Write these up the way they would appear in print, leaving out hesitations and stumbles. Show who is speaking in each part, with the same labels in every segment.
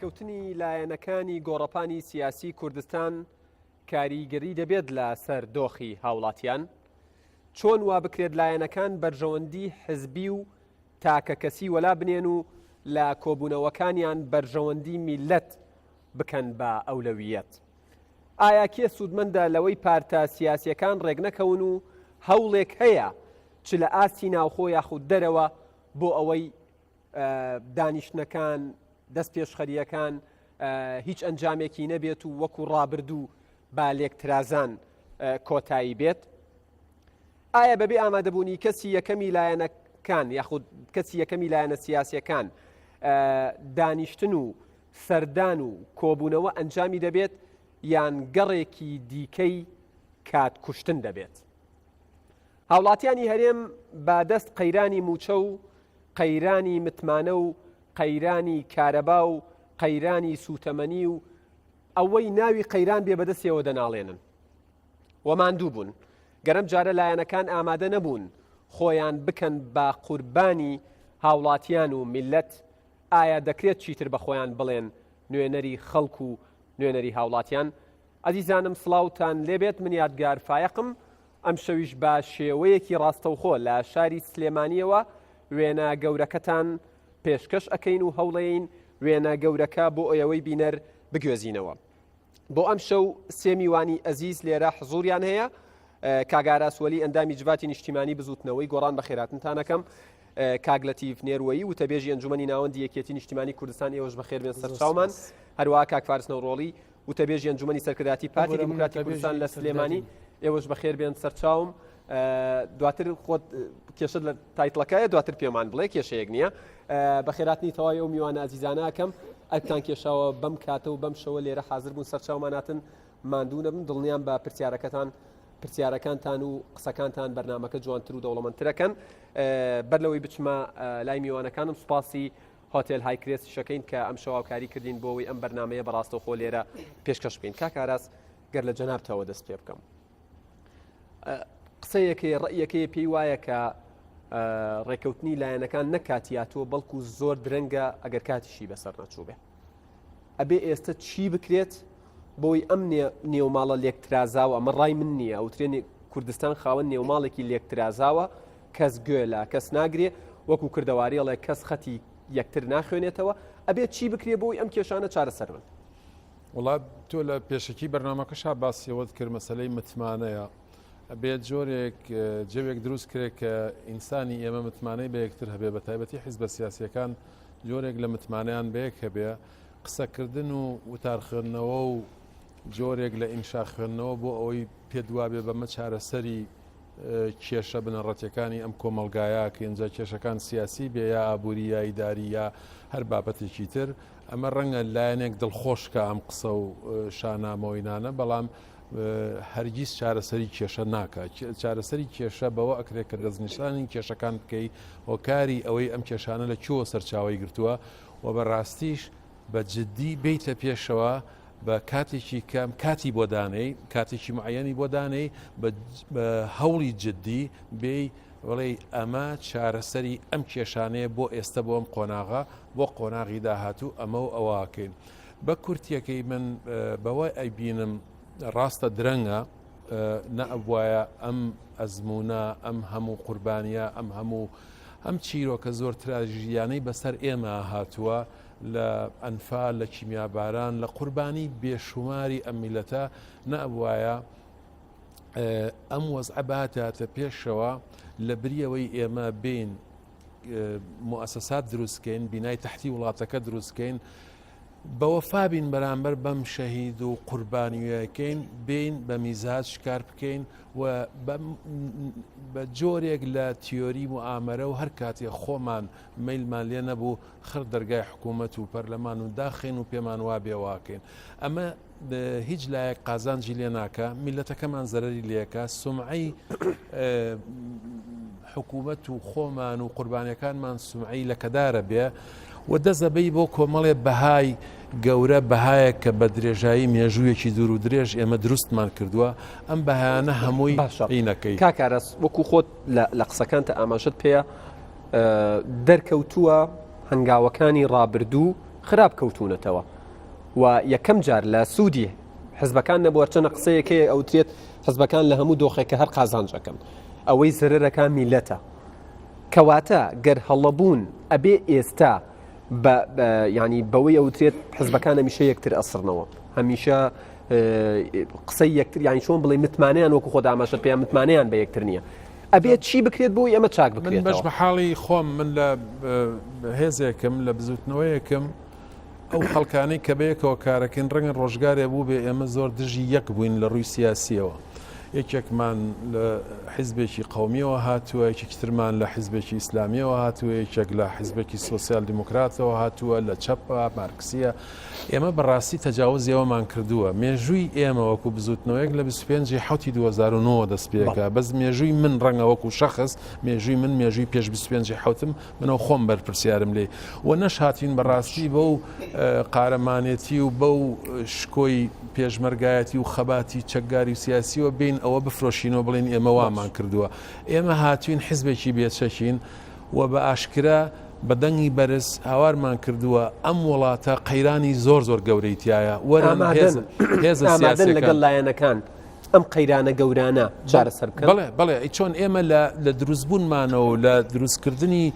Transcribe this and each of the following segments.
Speaker 1: ڕێککەوتنی لایەنەکانی گۆڕەپانی سیاسی کوردستان کاریگەری دەبێت لە سەر دۆخی هاوڵاتیان؟ چۆن وا بکرێت لایەنەکان بەرژەوەندی حزبی و تاکە کەسی وەلا بنێن و لە کۆبوونەوەکانیان بەرژەوەندی میللەت بکەن بە ئەولەویەت؟ ئایا کێ سوودمەندە لەوەی پارتە سیاسیەکان ڕێکنەکەون و هەوڵێک هەیە چ لە ئاستی ناوخۆ یاخود دەرەوە بۆ ئەوەی دانیشتنەکان دەست پێشخەریەکان هیچ ئەنجامێکی نەبێت و وەکو ڕابردوو با لێکترازان کۆتایی بێت؟ ئایا بەبێ ئامادەبوونی کەسی یەکەمی لایەنەکان یاخود کەسی یەکەمی لایەنە سیاسیەکان دانیشتن و سەردان و کۆبوونەوە ئەنجامی دەبێت یان گەڕێکی دیکەی کات کوشتن دەبێت؟ هاوڵاتیانی هەرێم بە دەست قەیرانی مووچە و قەیرانی متمانە و قەیرانی کارەبا و قەیرانی سووتەمەنی و ئەوەی ناوی قەیران بێ بەدەستیەوە دەناڵێنن و ماندوو بوون. گەر ئەم جارە لایەنەکان ئامادە نەبوون خۆیان بکەن بە قوربانی هاوڵاتیان و میللەت، ئایا دەکرێت چیتر بە خۆیان بڵێن نوێنەری خەڵک و نوێنەری هاوڵاتیان؟ ئەزیزانم سڵاوتان لێبێت من یادگار فایەقم ئەمشەویش بە شێوەیەکی ڕاستەوخۆ لە شاری سلێمانیەوە وێنە گەورەکەتان پێشکەش ئەکەین و هەوڵەین وێنە گەورەکە بۆ ئێوەی بینەر بگوێزینەوە. بۆ ئەمشەو سێ میوانی ئەزیز لێرە حزوریان هەیە کاک ئاراس وەلی ئەندامی جڤاتی نیشتیمانی بزوتنەوەی گۆڕان بەخێراتنتانەکەم کاک لەتیف نێروەیی وتەبێژی ئەنجومەنی ناوەندی یەکێتی نیشتیمانی کوردستان ئێوەش بەخێر بێن سەرچاومان هەروەها کاک فارس نەوڕۆڵی وتەبێژی ئەنجومەنی سەرکردایەتی پارتی دیموکراتی کوردستان لە سلێمانی ئێوەش بەخێر بێن سەرچاوم دواتر خۆت کێشت لە title ەکەیە دواتر پێمان بڵێ کێشەیەک نییە بەخێراتنی تەواوی ئەو میوانە ئازیزانە ئەکەم ئەرکتان کێشاوە بەم کاتە و بەم شەوە لێرە حاضر بوون سەرچاومان هاتن ماندوو نەبن دڵنیام بە پرسیارەکەتان پرسیارەکانتان و قسەکانتان بەرنمەکە جوانتر و دەوڵەمەندترەکەن بەر لەوەی بچمە لای میوانەکانم سوپاسی هۆتێل هایکرێس شەکەین کە ئەم شەواوکاری کردین بۆەوەی ئەم بەرنمەیە بەڕاستەوخۆ لێرە پێشکەش بکەین کاک ئاراس گەر لە جەنابتەوە دەست پێ بکەم قسەیەکەی ڕەئیەکەی پێی وایە کە ڕێکەوتنی لایەنەکان نەکاتیاتوە بەڵکو زۆر درەنگە ئەگەر کاتیشی بەسەر نەچوو بێ ئەبێ ئێستا چی بکرێت بۆی ئەم نێوماڵە لێکترازاوە ئەمە ڕای من نییە ئەوترێنی کوردستان خاوەن نێوماڵێکی لێکترازاوە کەس گوێ لە کەس ناگرێ وەکو کردەواریڵێ کەس خەتی یەکتر ناخوێنێتەوە ئەبێت چی بکرێ بۆی ئەم کێشانە چارەسەر بن
Speaker 2: وەڵا تۆ لە پێشەکی بەرنامەکەشا باسی ئەوەت کرد مەسەلەی متمانەیە ئەبێت جۆرێک جەوێک دروست کرێت کە ئینسانی ئێمە متمانەی بە یەکتر هەبێ بە تایبەتی حیزبە سیاسیەکان جۆرێک لە متمانەیان بەیەک هەبێ قسەکردن و وتار خوێندنەوە و جۆرێک لە ئینشا خوێندنەوە بۆ ئەوەی پێت وابێ بەمە چارەسەری کێشە بنەڕەتیەکانی ئەم کۆمەڵگایە کە ئینجا کێشەکان سیاسی بێ یا ئابووری یا ئیداری یا هەر بابەتێکی تر ئەمە ڕەنگە لایەنێک دڵخۆش کە ئەم قسە و شانامەوەینانە بەڵام هەرگیز چارەسەری کێشە ناکە چارەسەری کێشە بەوە ئەکرێت کە دەستنیشانی کێشەکان بکەی هۆکاری ئەوەی ئەم کێشانە لە کوێوە سەرچاوی گرتووە و بەڕاستیش بە جددی بیتە پێشەوە بە کاتێکی کەم کاتی بۆ دانێی کاتێکی معەنی بۆ دانێی بە هەوڵی جددی بێی بڵێ ئەمە چارەسەری ئەم کێشانەیە بۆ ئێستا بۆ ئەم قۆناغە بۆ قۆناغی داهاتوو ئەمە و ئەوەکەین بە کورتیەکەی من بەوە ئەیبینم ڕاستە درەنگە نەئەبوایە ئەم ئەزمونە ئەم هەموو قوربانیە ئەم هەموو ئەم چیرۆکە زۆر تراژیدیانەی بەسەر ئێمە هاتووە لە ئەنفال لە کیمیاباران لە قوربانی بێشوماری ئەم میلەتە نەئەبوایە ئەم وەزعە باتاتە پێشەوە لە بریەوەی ئێمە بین موسسات دروستکەین بینای تەحتی وڵاتەکە دروستکەین بەوەفا بین بەرامبەر بەم شەهید و قوربانیەکەین بین بە میزاج کار بکەین و بە جۆرێک لە تیۆری موئامەرە و هەر کاتێ خۆمان مەیلمان لێ نەبوو خڕ دەرگای حکوومەت و پەرلەمان و داخین و پێمان وابێ واکەین ئەمە هیچ لایەک قازانجی لێ ناکە میلەتەکەمان زەرری لێکە سمعی حکوومەت و خۆمان و قوربانیەکانمان سمعی لەکەدارە بێ و دەزەبەی بۆ کۆمەڵێ بەهای گەورە بەهایەک کە بە درێژایی مێژوویەکی دوور و درێژ ئێمە دروستمان کردووە ئەم بەهایانە هەمووی
Speaker 1: باشە
Speaker 2: عینەکەی.
Speaker 1: کاک ئاراس وەکو خۆت لە قسەکانتە ئاماژەت پێیە دەرکەوتووە هەنگاوەکانی ڕابردوو خراپ کەوتوونەتەوە. و یەکەم جار لە سوودی حزبەکان نەبوو هەرچەنە قسەیەک هەیە ئەوترێت حزبەکان لە هەموو دۆخێکە هەر قازانجەکەن ئەوەی زەرەرەکە میلەتە کەواتە گەر هەڵەبوون ئەبێ ئێستا بە ینی بەوەی ئەوترێت حزبەکان هەمیشە یەکتر ئەسڕنەوە هەمیشە قسەی یەکتر یانی چۆن بڵێ متمانەیان وەکو خۆت ئاماژەت پێیان متمانەیان بە یەکتر نییە ئەبێت چی بکرێت بۆی ئەمە چاک
Speaker 2: بکرێت بەش بە حاڵی خۆم من لە هێزێکم لە بزوتنەوەیەکم ئەو خەڵکانەی کە بەیەکەوە کارەکەین ڕەنگە ڕۆژگارێ بوو بێ ئێمە زۆر دژی یەک بووین لە ڕووی سیاسیەوە یەکێکمان لە حیزبێکی قومیەوە هاتووە یەکێکی ترمان لە حیزبێکی ئیسلامیەوە هاتووە یەکێک لە حیزبێکی سۆسیال دیموکراتەوە هاتووە لە چەپە مارکسیە ئێمە بەڕاستی تەجاوزی ئەوەمان کردووە. مێژووی ئێمە وەکو بزووتنەوەیەک لە 25 ی حەوتی 2009 ەوە دەست پێکا. بەس مێژووی من ڕەنگە وەکو شەخس، مێژووی من مێژووی پێش 25 ی حەوتم، منەوە خۆم بەرپرسیارم لێی. و نەشهاتین بەڕاستی بەو قارەمانێتی و بەو شکۆی پێشمەرگایەتی و خەباتی چەکگاری و سیاسیەوە بێین ئەوە بفرۆشینەوە بڵێین ئێمە وامان کردووە. ئێمە هاتوین حزبێکی بێچەکین و بە ئاشکرا بە دەنگی بەرز هاوارمان کردووە ئەم وڵاتە قەیرانی زۆر زۆر گەورەی تایە وەرن هێزە
Speaker 1: ئامادەن لەگەڵ لایەنەکان ئەم قەیرانە گەورانە چارەسەر بکەن
Speaker 2: بەڵێ بەڵێ ئەی چۆن ئێمە لە لە دروستبوونمانەوە لە دروستکردنی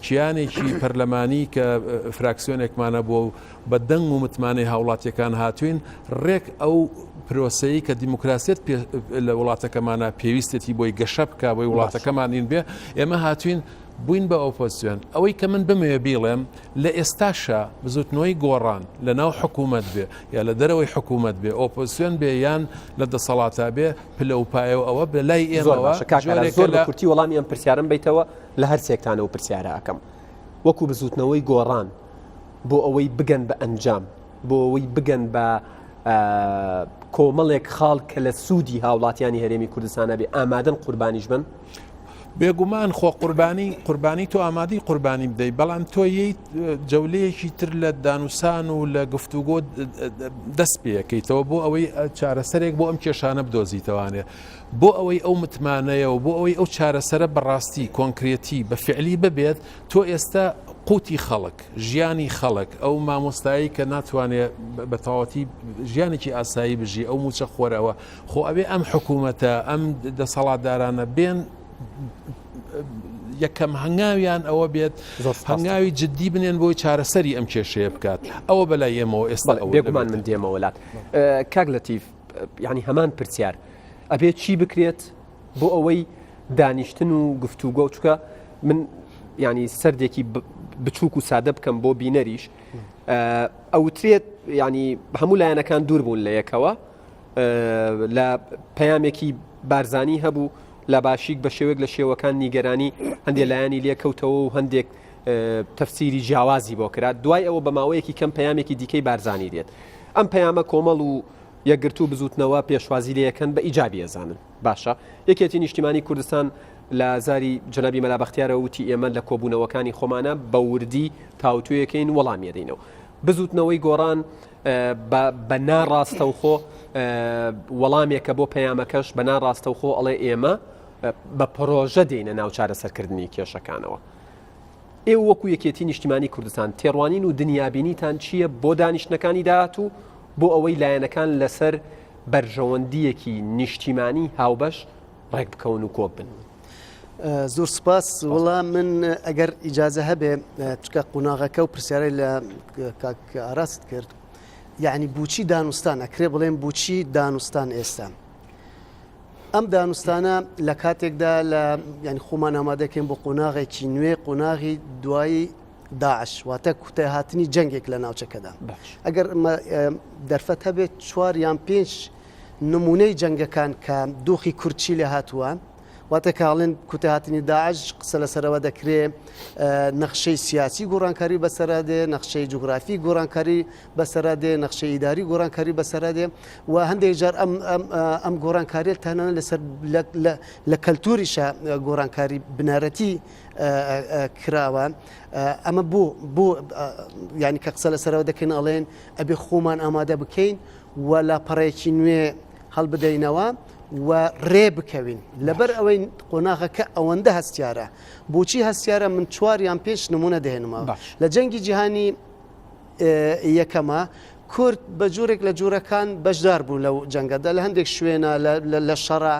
Speaker 2: کیانێکی پەرلەمانی کە فراکسیۆنێکمانە بووە و بە دەنگ و متمانەی هاوڵاتیەکان هاتوین ڕێک ئەو پرۆسەی کە دیموکراسیەت لە وڵاتەکەمانە پێویستێتی بۆی گەشە بکە بۆی وڵاتەکەمان این بێ ئێمە هاتوین بووین بە ئۆپۆزسیۆن. ئەوەی کە من بمەوێ بیڵێم، لە ئێستاشا بزووتنەوەی گۆڕان لە ناو حکوومەت بێ یا لە دەرەوەی حکوومەت بێ، ئۆپۆزسیۆن بێ یان لە دەسەڵاتا بێ، پلە و پایە و ئەوە لە لای
Speaker 1: زۆر
Speaker 2: ئێمەوە
Speaker 1: باشە کاک ئاراس،
Speaker 2: جۆرێکە
Speaker 1: زۆر بە
Speaker 2: لە.
Speaker 1: کورتی وەڵامی ئەم پرسیارەم بەیتەوە، لە هەر سێکتان ئەو پرسیارە ئەکەم. وەکوو بزووتنەوەی گۆڕان بۆ ئەوەی بگەن بە ئەنجام، بۆ ئەوەی بگەن بە کۆمەڵێک خاڵ کە لە سوودی هاوڵاتیانی هەرێمی کوردستانە بێ، ئامادەن قوربانیش بن؟
Speaker 2: بێگومان خۆ قوربانی قوربانی تۆ ئامادەی قوربانی بدەیت بەڵام تۆ یەیت جەولەیەکی تر لە دانوسان و لە گفتوگۆ دەست پێەکەیتەوە بۆ ئەوەی چارەسەرێک بۆ ئەم کێشانە بدۆزیتەوانێ بۆ ئەوەی ئەو متمانەیە و بۆ ئەوەی ئەو چارەسەرە بەڕاستی کۆنکرێتی بە فعلی ببێت تۆ ئێستا قوتی خەڵک ژیانی خەڵک ئەو مامۆستایی کە ناتوانێت بە تەواوەتی ژیانێکی ئاسایی بژی ئەو موچە خۆرەوە خۆ ئەبێ ئەم حکوومەتە ئەم دەسەڵاتدارانە بێن یەکەم هەنگاویان ئەوە بێت هەنگاوی جددی بنێن بۆی چارەسەری ئەم کێشەیە بکات ئەوە بەلای ئێمەوە ئێستا
Speaker 1: بێگومان من دێمەوە لات کاک لەتیف ینی هەمان پرسیار ئەبێت چی بکرێت بۆ ئەوەی دانیشتن و گفتوگۆ چکە من ینی سەردێکی بچووک و سادە بکەم بۆ بینەریش ئەوترێت ینی هەموو لایەنەکان دوور بوون لە یەکەوە لە پەیامێکی بارزانی هەبوو لە باشیک بە شێوەیەک لە شێوەکان نیگەرانی هەندێک لایەنی لێکەوتەوە و هەندێک تەفسیری جیاوازی بۆ کرا دوای ئەوە بە ماوەیەکی کەم پەیامێکی دیکەی بارزانی دێت ئەم پەیامە کۆمەڵ و یەکگرتوو بزوتنەوە پێشوازی لەکەن بە ئیجابی ئەزانن باشە یەکێتی نیشتیمانی کوردستان لە زاری جەنابی مەلا بەختیارەوە وتی ئێمە لە کۆبوونەوەکانی خۆمانە بە وردی تاوتوێکەین وەڵامی ئەدەینەوە بزوتنەوەی گۆڕان بە نا ڕاستەوخۆ وەڵامێکە بۆ پەیامەکەش بە نا ڕاستەوخۆ ئەڵێ ئێمە بە پرۆژە دێنە ناو چارەسەرکردنی کێشەکانەوە. ئێوە وەکو یەکێتی نیشتیمانی کوردستان تێڕوانین و دنیابینیتان چییە بۆ دانیشتنەکانی داهاتوو بۆ ئەوەی لایەنەکان لەسەر بەرژەوەندیەکی نیشتیمانی هاوبەش ڕێک بکەون و کۆک بن؟
Speaker 3: زۆر سپاس وڵا من ئەگەر ئیجازە هەبێ چکە قوناغەکە و پرسیارەی لە کاک ئاراست کرد یعنی بچی دانوستان ئەکرێ بڵێن بچی دانوستان ئێستا ئەم دانوستانە لە کاتێکدا لە ینی خۆمان ئامادەکەین بۆ قۆناغێکی نوێ قۆناغی دوایی داعش واتە کوتای هاتنی جەنگێک لە ناوچەکەدا ئەگەر دەرفەت هەبێت چوار یان پێنج نمونەی جەنگەکان کە دۆخی کورد چی لێ هاتووە واتە کاڵێن کوتهاتنی داعش قسە لەسەرەوە دەکرێ نەخشەی سیاسی گۆڕانکاری بەسەرا دێ نەخشەی جوگرافی گۆڕانکاری بەسەرا دێ نەخشەی ئیداری گۆڕانکاری بەسەرا دێ و هەندێک جار ئەم ئەم گۆڕانکاریە تەنانەت لەسەر لە کەلتوریشە گۆڕانکاری بنەرەتی کراوە ئەمە بۆ بۆ ینی کە قسە لەسەرەوە دەکەین ئەڵێن ئەبێ خۆمان ئامادە بکەین و لاپەڕەیەکی نوێ هەڵبدەینەوە و ڕێ بکەوین لەبەر ئەوەی قۆناغەکە ئەوەندە هەستیارە بۆچی هەستیارە من چوار یان پێنج نمونە دەهێنمەوە لە جەنگی جیهانی. یەکەمە کورد بە جۆرێک لە جۆرەکان بەشدار بوو لەو جەنگەدا لە هەندێک شوێنە لە شەڕە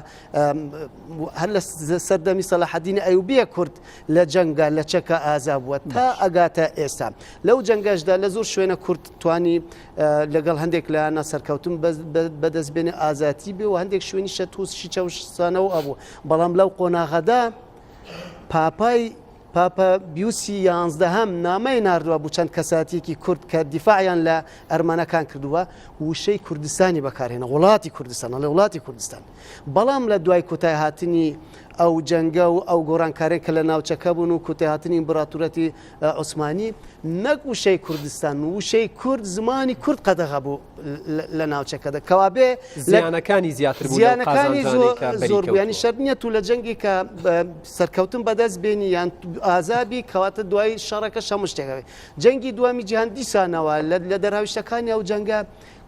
Speaker 3: هەر لە سەردەمی سەلاحەدینی ئەیوبیە کورد لە جەنگە لە چەکە ئازا بووە تا ئەگاتە ئێستا لەو جەنگەشدا لە زۆر شوێنە کورد توانی لەگەڵ هەندێک لایەنە سەرکەوتن بەدەست بێنێ ئازاتی بێ و هەندێک شوێنی شە تووشی چەوسانەوە ئەبوو بەڵام لەو قۆناغەدا پاپای پاپا بیوسی یانزدەهەم نامەی ناردووە بۆ چەند کەساتیەکی کورد کە دیفاعیان لە ئەرمەنەکان کردووە وشەی کوردستانی بەکارهێنا وڵاتی کوردستان ئەڵێ وڵاتی کوردستان بەڵام لە دوای کۆتای هاتنی ئەو جەنگە و ئەو گۆڕانکارێک کە لە ناوچەکە بوون و کۆتای هاتنی ئیمبراتورەتی عوسمانی نەک وشەی کوردستان وشەی کورد زمانی کورد قەدەغە بوو لە ناوچەکەدا کەوابێ
Speaker 1: زیانەکانی زیاتر بوو
Speaker 3: زیانەکانی زۆر بوو ینی شەرت نییە تو لە جەنگی کە سەرکەوتن بەدەست بێنی یان ئازابی کەواتە دوای شەڕەکە هەموو شتێکەوەی جەنگی دووەمی جیهان دیسانەوە لە دەرهاویشتەکانی ئەو جەنگە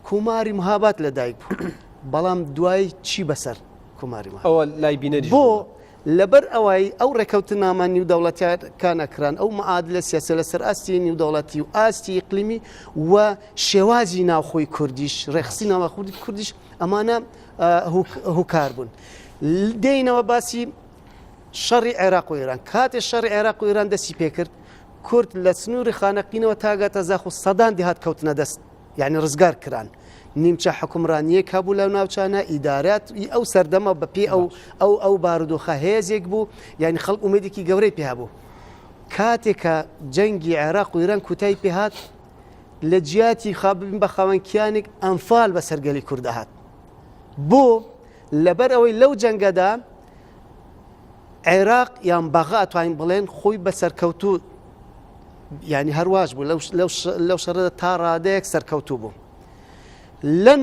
Speaker 3: کوماری مهابات لەدایک بوو بەڵام دوای چی بەسەر کوماری
Speaker 1: مهابات ئەوە لای بینەری
Speaker 3: بۆ لەبەر ئەوەی ئەو ڕێکەوتنامە نیودەوڵەتیەکان ئەکران، ئەو معادلە سیاسیە لەسەر ئاستی نیودەوڵەتی و ئاستی ئیقلیمی و شێوازی ناوخۆی کوردیش، ڕێکخستنی ناوخۆی کوردیش ئەمانە هوکار بوون. دێینەوە باسی شەڕی عێراق و ئێران. کاتێ شەڕی عێراق و ئێران دەستی پێکرد، کورد لە سنووری خانەقینەوە تاگاتە زاخۆ سەدان دێهات کەوتنە دەست یانی ڕزگار کران نیمچە حکومڕانیەک هەبوو لەو ناوچانە ئیدارات ی ئەو سەردەمە بە پێی ئەو ئەو ئەو بارودۆخە هێزێک بوو یانی خەڵک ئومێدێکی گەورەی پێ هەبوو کاتێک کە جەنگی عێراق و ئێران کوتای پێهات لە جیاتی خا ببین بە خاوەن کیانێک ئەنفال بەسەر گەلی کوردە هات بۆ لەبەر ئەوەی لەو جەنگەدا عێراق یان بەغا ئەتوانین بڵێن خۆی بە سەرکەوتوو ینی هەرواش بوو لەو شەڕەدا تا ڕادەیەک سەرکەوتوو بوو لەم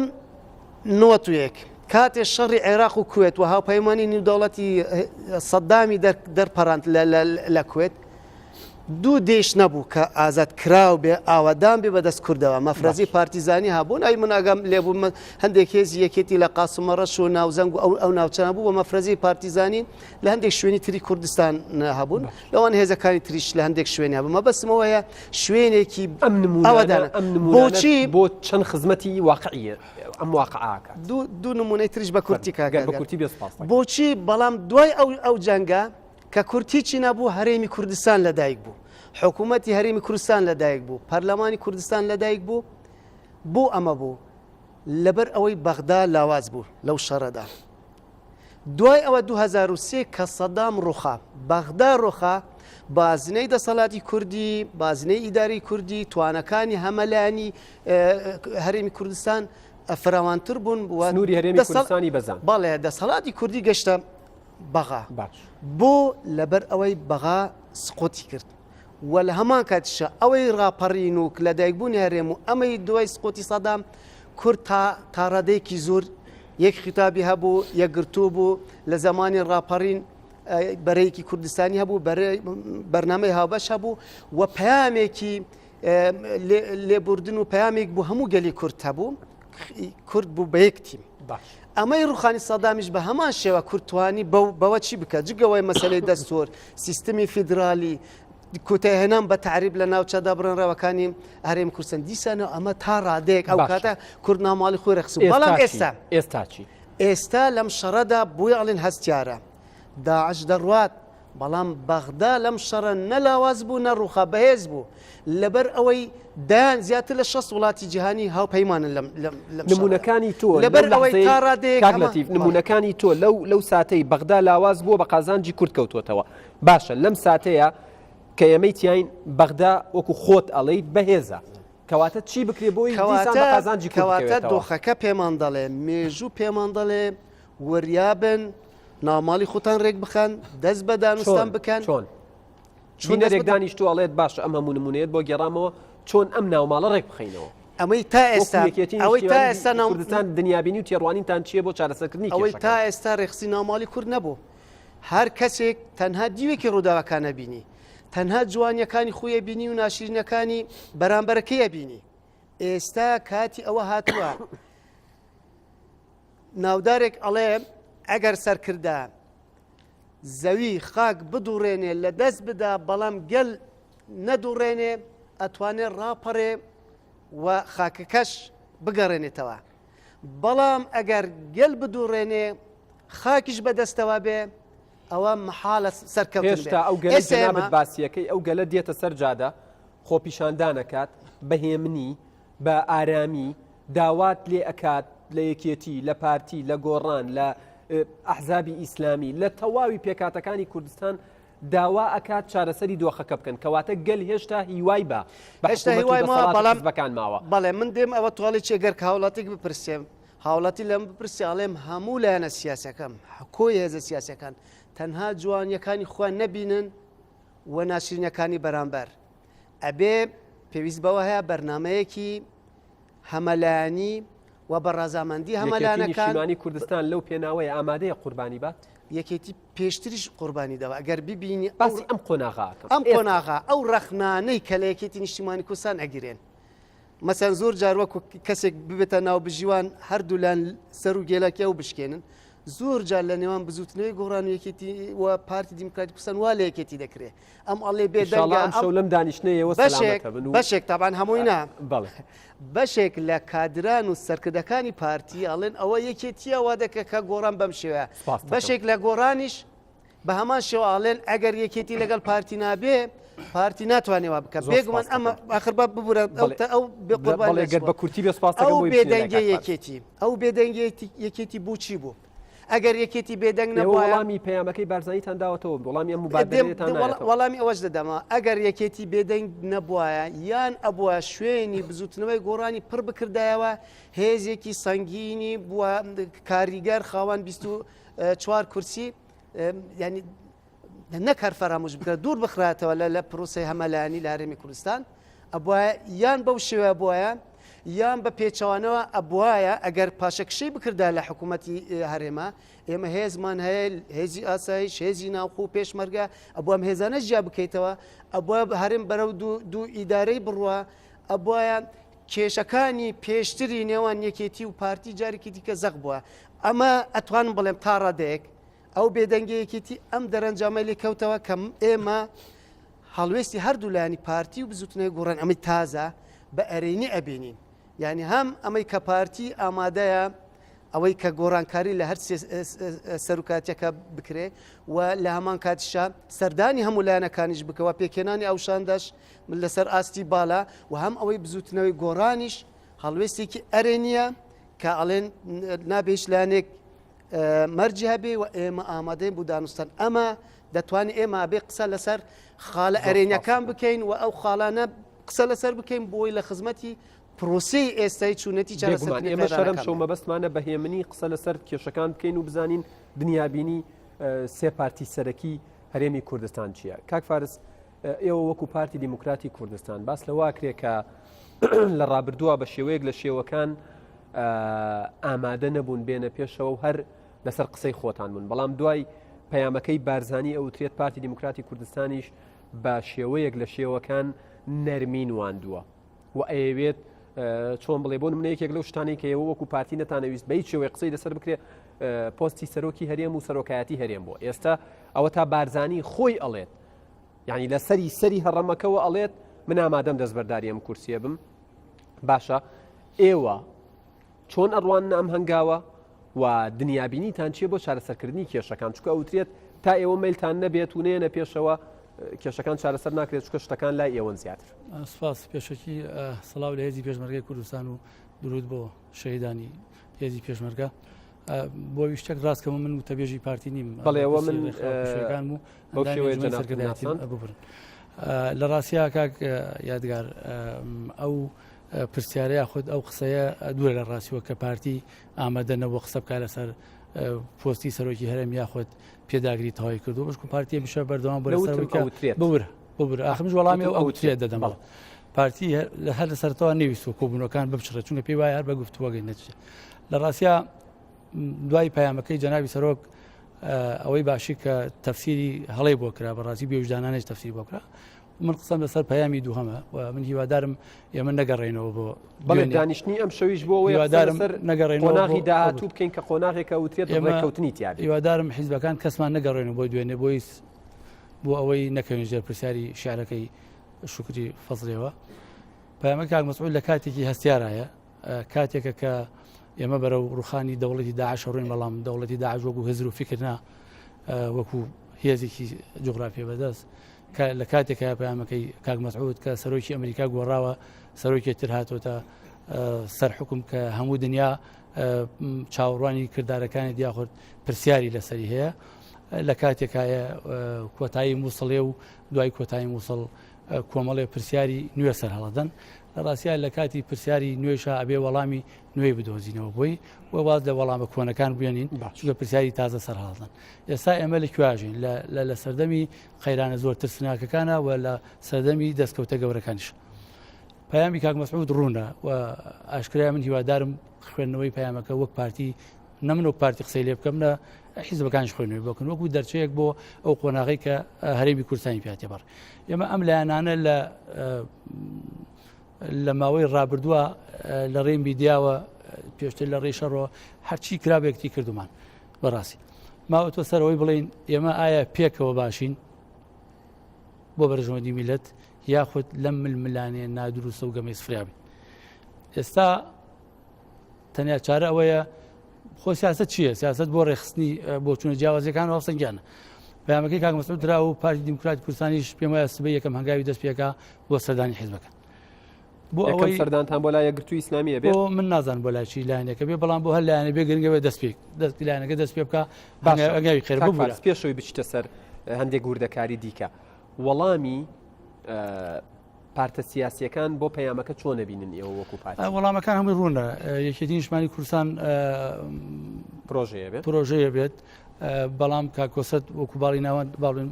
Speaker 3: نۆتویەک کاتێ شەڕی عێراق و کوێت و هاوپەیمانی نیودەوڵەتی سەدامی دەرپەڕاند لە کوێت دوو دێش نەبوو کە ئازاد کراو بێ ئاوادان بێ بەدەست کوردەوە مەفرەزی پارتیزانی هەبوون ئەی من ئاگام لێبوو هەندێک هێزی یەکێتی لە قاسمەڕەش و ناوزەنگ و ئەو ئەو ناوچانە بوو بە مەفرەزی پارتیزانی لە هەندێک شوێنی تری کوردستان هەبوون لەوان هێزەکانی تریش لە هەندێک شوێنی هەبوو مەبەستمەوەیە شوێنێکی
Speaker 1: ئەم نمونەوەدانە ئەم بۆچی بۆ چەند خزمەتی واقعیە ئەم واقعاکە
Speaker 3: دوو دوو نمونەی تریش بە کورتی
Speaker 1: کاکە بە کورتی بێ
Speaker 3: بۆچی بەڵام دوای ئەو ئەو جەنگە کە کورد هیچی نەبوو هەرێمی کوردستان لەدایک بوو حکوومەتی هەرێمی کوردستان لەدایک بوو پەرلەمانی کوردستان لەدایک بوو بۆ ئەمە بوو لەبەر ئەوەی بەغدا لاواز بوو لەو شەڕەدا دوای ئەوە 2023 کە سەدام ڕوخا بەغدا ڕوخا بازنەی دەسەڵاتی کوردی بازنەی ئیداری کوردی توانەکانی هەمەلانی هەرێمی کوردستان فراوانتر بوون
Speaker 1: سنووری هەرێمی کوردستانی بەزان
Speaker 3: بەڵێ دەسەڵاتی کوردی گەشتە بەغا بۆ لەبەر ئەوەی بەغا سقوتی کرد و لە هەمان کاتیشا ئەوەی ڕاپەڕین و لەدایکبوونی هەرێم و ئەمەی دوای سقوتی سەدام کورد تا تاڕادەیەکی زۆر یەک خیتابی هەبوو یەکگرتوو بوو لە زمانی ڕاپەڕین بەرەیەکی کوردستانی هەبوو بەرنامەی هاوبەش هەبوو و پەیامێکی لێبوردن و پەیامێک بۆ هەموو گەلی کورد هەبوو کورد بوو بە یەک تیم ئەمەی ڕوخانی سەدامیش بە هەمان شێوە کورد توانی بەوە چی بکە جگەوەی مەسلەی دەستۆر سیستمی فیدرالی کۆتایهێنان بە تعریب لە ناوچە دابڕێنراوەکانی هەرێم کوردستان دیسانەوە ئەمە تا ڕادەیەک ئەو کاتە کورد ناماڵی خۆی ڕێکخست بەڵام ئێستا
Speaker 1: ئێستا چی
Speaker 3: ئێستا لەم شەڕەدا بۆی ئەڵێن هەستیارە داعش دەڕوات بەڵام بەغدا لەم شەڕە نە لاواز بوو نە ڕووخا، بەهێز بوو، لەبەر ئەوەی دەیان زیاتر لە 60 وڵاتی جیهانی هاوپەیمانن لەم لەم
Speaker 1: لەم شەڕەدا. نموونەکانی تۆ
Speaker 3: لەبەر لەو ئەوەی لەحزەی تا ڕادەیەک
Speaker 1: کاک هەمان لەتیف، بەڵێ. نموونەکانی تۆ لەو لەو ساتەی بەغدا لاواز بووە بە قازانجی کورد کەوتووەتەوە. باشە لەم ساتەیە کە ئێمەی تیاین بەغدا وەکو خۆت ئەڵێیت بەهێزە. کەواتە چی بکرێ بۆی دیسان بە
Speaker 3: کەواتە
Speaker 1: قازانجی کورد
Speaker 3: کەواتە
Speaker 1: بکەوێتەوە؟
Speaker 3: دۆخەکە پێمان دەڵێ، مێژوو پێمان دەڵێ وریابن، ناوماڵی خۆتان رێک بخەن، دەست بە دانوستان
Speaker 1: چۆن؟
Speaker 3: بکەن.
Speaker 1: چۆن؟
Speaker 3: چۆن دەست
Speaker 1: بینەرێک
Speaker 3: بە
Speaker 1: دانیشتووە ئەڵێت باشە ئەم هەموو نموونەیەت بۆ گێڕامەوە چۆن ئەم ناوماڵە رێک بخەینەوە؟
Speaker 3: ئەمەی تا
Speaker 1: وەکو
Speaker 3: ئێستا
Speaker 1: یەکێتی
Speaker 3: ئەوەی تا
Speaker 1: نیشتیمانی
Speaker 3: ئێستا ناو
Speaker 1: کوردستان دنیابینی و تێڕوانینتان چییە بۆ چارەسەرکردنی
Speaker 3: ئەوەی تا
Speaker 1: کێشەکان؟
Speaker 3: ئێستا رێکخستنی ناوماڵی کورد نەبوو. هەر کەسێک تەنها دیوێکی رووداوەکان ئەبینی. تەنها جوانییەکانی خۆی ئەبینی و ناشرینەکانی بەرامبەرەکەی ئەبینی. ئێستا کاتی ئەوە هاتووە ناودارێک ئەڵێ ئەگەر سەرکردە زەوی خاک بدوڕێنێ لە دەست بدا بەڵام گەل نەدوڕێنێ ئەتوانێ ڕاپەڕێ. و خاکەکەش بگەڕێنێتەوە. بەڵام ئەگەر گەل بدوڕێنێ خاکیش بەدەستەوە بێ ئەوە مەحاڵە سەرکەوتن بێ.
Speaker 1: هێشتا ئەو گەلەی
Speaker 3: ئێستا
Speaker 1: جەنابت
Speaker 3: ئێمە
Speaker 1: باسیەکەی ئەو گەلە دێتە سەر جادە خۆپیشاندان ئەکات بە هێمنی بە ئارامی داوات لێ ئەکات لە یەکێتی لە پارتی لە گۆڕان لە ئەحزابی ئیسلامی لە تەواوی پێکاتەکانی کوردستان داوا ئەکات چارەسەری دۆخەکە بکەن کەواتە گەل هێشتا هیوای بە بە
Speaker 3: هێشتا
Speaker 1: حکوومەت و
Speaker 3: هیوای ماوە
Speaker 1: دەسەڵات و
Speaker 3: بەڵام
Speaker 1: حزبەکان ماوە.
Speaker 3: بەڵێ من دێم ئەوە تۆڵی چێ گەر کە هاوڵاتیک بپرسێم هاوڵاتی لەم بپرسێ ئەڵێم هەموو لایەنە سیاسەکەم کۆی هێزە سیاسەکان تەنها جوانیەکانی خۆیان نەبینن و ناشرینەکانی بەرامبەر ئەبێ پێویست بەوە هەیە بەرنمەیەکی هەمەلایەنی و بە ڕەزامەندی
Speaker 1: یەکێتی
Speaker 3: هەمەلایەنەکان
Speaker 1: نیشتیمانی کوردستان لەو پێناوەیە ئامادەیە قوربانی بات؟
Speaker 3: یەکێتی پێشتریش قوربانی داوە ئەگەر ببینی ئەو
Speaker 1: باسی ئەم قۆناغە ئەکەم
Speaker 3: ئەم
Speaker 1: ئێستا.
Speaker 3: قۆناغە ئەو ڕەخنانەی کە لە یەکێتی نیشتیمانی کوردستان ئەگیرێن مەسەن زۆر جار وەکو کەسێک ببێتە ناوبژیوان هەردوولان سەر و گێلاکی ئەو بشکێنن زۆر جار لە نێوان بزوتنەوەی گۆڕان و یەکێتی و پارتی دیموکراتی کوردستان وا لە یەکێتی دەکرێ ئەم ئەڵێ
Speaker 1: ئینشاڵڵا
Speaker 3: بێدەنگە
Speaker 1: ئەم
Speaker 3: ئەم
Speaker 1: شەو لەم دانیشتنەیەوە
Speaker 3: بەشێک
Speaker 1: سەلامەتە بن و
Speaker 3: بەشێک تابان هەمووی نا
Speaker 1: بەڵێ
Speaker 3: بەشێک لە کادران و سەرکردەکانی پارتی ئەڵێن ئەوە یەکێتیە وا دەکە کە گۆڕان بەم شێوەیە
Speaker 1: سپاس دەکەم.
Speaker 3: بەشێک لە گۆڕانیش بە هەمان شێوە ئەڵێن ئەگەر یەکێتی لەگەڵ پارتی نابێ پارتی ناتوانێ وا بکە
Speaker 1: زۆر
Speaker 3: بێگومان
Speaker 1: سپاس
Speaker 3: ئەمە
Speaker 1: دەکەم.
Speaker 3: ئاخر با ببورە ئەو
Speaker 1: بەڵێ
Speaker 3: تە- ئەو بێ قوربان
Speaker 1: بەڵێ گەر
Speaker 3: نەچووە.
Speaker 1: بە کورتی بێ سپاس دەکەم
Speaker 3: ئەو
Speaker 1: بۆی بچینە لای
Speaker 3: بێدەنگی
Speaker 1: کاک فارس.
Speaker 3: یەکێتی ئەو بێدەنگی یەکێتی بۆچی بوو ئەگەر یەکێتی بێدەنگ
Speaker 1: ئێوە
Speaker 3: نەبوایە
Speaker 1: وەڵامی پەیامەکەی بارزانیتان داوەتەوە وەڵامی ئەم
Speaker 3: دێم
Speaker 1: مبادەرەیەتان نایەتەوە.
Speaker 3: وەڵامی ئەوەش دەدەمەوە ئەگەر یەکێتی بێدەنگ نەبوایە یان ئەبووە شوێنی بزوتنەوەی گۆڕانی پڕ بکردایەوە هێزێکی سەنگینی بووە کاریگەر خاوەن 24 کورسی ینی نەک هەر فەرامۆش بکرێت دوور بخراتەوە لە لە پرۆسەی هەمەلایەنی لە هەرێمی کوردستان ئەبوایە یان بەو شێوە بواە یان بە پێچەوانەوە ئەبواە ئەگەر پاشەکشەی بکردا لە حکوومەتی هەرێمە ئێمە هێزمان هەیە هێزی ئاسایش هێزی ناوخۆ و پێشمەرگە ئەبوو ئەم هێزانە جیا بکەیتەوە ئەبووە هەرێم بەرەو دوو ئیدارەی بڕوە ئەبواە کێشەکانی پێشتری نێوان یەکێتی و پارتی جارێکی دیکە زەق بووە ئەمە ئەتوانم بڵێم تا ڕادەیەک ئەو بێدەنگی یەکێتی ئەم دەرەنجامەی لێ کەوتەوە کە ئێمە هەڵوێستی هەردوو لایەنی پارتی و بزوتنەوەی گۆڕان ئەمەی تازە بە ئەرێنی ئەبینین یعنی هەم ئەمەی کە پارتی ئامادەیە ئەوەی کە گۆڕانکاری لە هەر سەرکاتەکە بکرێ و لە هەمان کاتیشا سەردانی هەموو لایەنەکانیش بکەوە پێکهێنانی ئەو شاندەش من لەسەر ئاستی بالا و هەم ئەوەی بزوتنەوەی گۆڕانیش هەڵوێستێکی ئەرێنیە کە ئەڵێن نابێ هیچ لایەنێک مەرجی هەبێ و ئێمە ئامادەین بۆ دانوستان ئەمە دەتوانین ئێمە بێ قسە لەسەر خاڵە ئەرێنیەکان بکەین و ئەو خاڵانە قسە لەسەر بکەین بۆی لە خزمەتی پرۆسەی ئێستای چوونەتی
Speaker 1: بێگومان
Speaker 3: چارەسەرکردنی
Speaker 1: ئێمە شەرم
Speaker 3: قەیرانەکان
Speaker 1: شەو
Speaker 3: بێ.
Speaker 1: مەبەستمانە بە هێمنی قسە لەسەر کێشەکان بکەین و بزانین دنیابینی سێ پارتی سەرەکی هەرێمی کوردستان چییە کاک فارس ئێوە وەکو پارتی دیموکراتی کوردستان باس لەوە کرێ کە لە ڕابردووە بە شێوەیەک لە شێوەکان ئامادە نەبوون بێنە پێشەوە و هەر لەسەر قسەی خۆتان بوون بەڵام دوای پەیامەکەی بارزانی ئەوترێت پارتی دیموکراتی کوردستانیش بە شێوەیەک لە شێوەکان نەرمی نواندووە و ئەیەوێت چۆن بڵێ بۆ منە یەکێک لەو شتانەی کە ئێوە وەکو پارتی نەتانەویست بە هیچ شێوەیەک قسەی لەسەر بکرێ پۆستی سەرۆکی هەرێم و سەرۆکایەتی هەرێم بووە ئێستا ئەوە تا بارزانی خۆی ئەڵێت یعنی لەسەری سەری هەڕەمەکەوە ئەڵێت من ئامادەم دەستبەرداری ئەم کورسیە بم باشە ئێوە چۆن ئەڕواننە ئەم هەنگاوە و دنیابینیتان چیە بۆ چارەسەرکردنی کێشەکان چونکە ئەوترێت تا ئێوە مەیلتان نەبێت و نەیەنە پێشەوە کێشەکان چارەسەر ناکرێت چونکە شتەکان لای ئێوەن زیاتر.
Speaker 4: سپاس پێشەکی سڵاو لە هێزی پێشمەرگەی کوردستان و درود بۆ شەهیدانی هێزی پێشمەرگە بۆ شتێک ڕاستکەمە من وتەبێژی پارتی نیم
Speaker 1: بەڵێەوە من
Speaker 4: ڕێکخراوەکان و
Speaker 1: بەو شێوەیە
Speaker 4: ئەندامی
Speaker 1: جەنابتم
Speaker 4: سەرکردایەتی
Speaker 1: ناساند.
Speaker 4: ببرن لە ڕاستیا کاک یادگار ئەو پرسیارە یاخود ئەو قسەیە دوورە لە ڕاستیوە کە پارتی ئامادە نەبوو قسە بکات لەسەر پۆستی سەرۆکی هەرێم یاخود پێداگری تەواوی کردو بەشکو پارتی هەمیشە بەردەوام بوو لەسەر ئەوەی کە ببورە ببورە ئاخر منیش وەڵامی ئەو ئەوترێت دەدەمەوە. پارتی لە هەر لە سەرەتاوە نەویستوە کۆبوونەوەکان بپچڕێت چونکە پێی وایە هەر بە گفتوگۆگەی نەچێت لە ڕاستیا دوای پەیامەکەی جەنابی سەرۆک ئەوەی باشی کە تەفسیری هەڵەی بۆ کرا بەڕاستی بێویژدانانەش تەفسیر بۆ کرا من قسەم لەسەر پەیامی دووهەمە و من هیوادارم ئێمە نەگەڕێنەوە بۆ
Speaker 1: بەڵێ دانیشتنی ئەم شەویش بۆ ئەوەیە
Speaker 4: هیوادارم
Speaker 1: لەسەر
Speaker 4: نەگەڕێنەوە
Speaker 1: قۆناغی
Speaker 4: بۆ
Speaker 1: داهاتوو بکەین کە قۆناغێکە وترێت
Speaker 4: ئێمە
Speaker 1: ڕێککەوتنی تیابێت.
Speaker 4: هیوادارم حیزبەکان کەسمان نەگەڕێنەوە بۆ دوێنێ بۆی بۆ ئەوەی نەکەوین ژێر پرسیاری شعرەکەی شوکری فەزلێوە. پەیامەکە کاک مەسعود لە کاتێکی هەستیارایە کاتێکە کە ئێمە بەرەو ڕوخانی دەوڵەتی داعش ڕووین بەڵام دەوڵەتی داعش وەکو هزر و فکر نا وەکو هێزێکی جوگرافیە بەدەست لە کاتێکە پەیامەکەی کاک مەسعود کە سەرۆکی ئەمریکا گۆڕاوە سەرۆکی تر هاتۆتە سەر حکوم کە هەموو دنیا چاوەڕوانی کردارەکانی دیاخورد پرسیاری لەسەری هەیە لە کاتێکایە کۆتایی مووسڵێ و دوای کۆتایی مووسڵ کۆمەڵێ پرسیاری نوێ سەر هەڵەدەن لە ڕاستیا لە کاتی پرسیاری نوێشا ئەبێ وەڵامی نوێی بدۆزینەوە بۆی و واز لە وەڵامە کۆنەکان بێنین چونکە پرسیاری تازە سەر هەڵدەن ئێستا ئێمە لە کوێژین لە سەردەمی قەیرانە زۆر ترسناکەکانە و لە سەردەمی دەستکەوتە گەورەکانیش پەیامی کاک مەسعود ڕوونە و ئاشکرای من هیوادارم خوێندنەوەی پەیامەکە وەک پارتی نە من وەک پارتی قسەی لێ بکەم نە حیزبەکانیش خوێنەوەی بکەن وەکو دەرچەیەک بۆ ئەو قۆناغی کە هەرێمی کوردستانی پیا تێپەڕ ئێمە ئەم لایەنانە لە لە ماوەی ڕابردووە لە ڕێی میدیاوە پێشتر لە ڕێی شەڕەوە هەرچی کرابێکتی کردومان بەڕاستی ماوە تۆ سەرەوەی بڵین ئێمە ئایا پێکەوە باشین بۆ بەرژەوەندی میلەت یاخود لەم ململانێ نادروستە و گەمەی سفریابین ئێستا تەنیا چارە ئەوەیە خۆ سیاست چییە سیاست بۆ ڕێخستنی بۆچوونە جیاوازەکان و هەڵسەنگیانە پەیامەکەی کاک مەسعود درا و پارتی دیموکراتی کوردستانیش پێم وایە سبەی یەکەم هەنگاوی دەست پێکا بۆ سەردانی حیزبەکان
Speaker 1: بۆ ئەوەی سەردانتان بۆ لای یەکگرتووی ئیسلامیە بێ
Speaker 4: من نازانم بۆ لای چی لایەنەکە بێ بەڵام بۆ هەر لایەنە بێ گرنگە بێ دەست پێ دەست لایەنەکە دەست پێ بکە باشە هەنگاوی خێر ببورە
Speaker 1: پێشەوەی بچیتە سەر هەندێک وردەکاری دیکە وەڵامی پارتە سیاسیەکان بۆ پەیامەکە چۆن ئەبینن ئێوە وەکو پارتی؟
Speaker 4: وەڵامەکان هەمووی ڕوونە یەکێتی نیشتمانی کوردستان
Speaker 1: پرۆژەیە بێت
Speaker 4: پرۆژەیە بێت بەڵام کاکۆسەت وەکو باڵی ناوەند باڵێن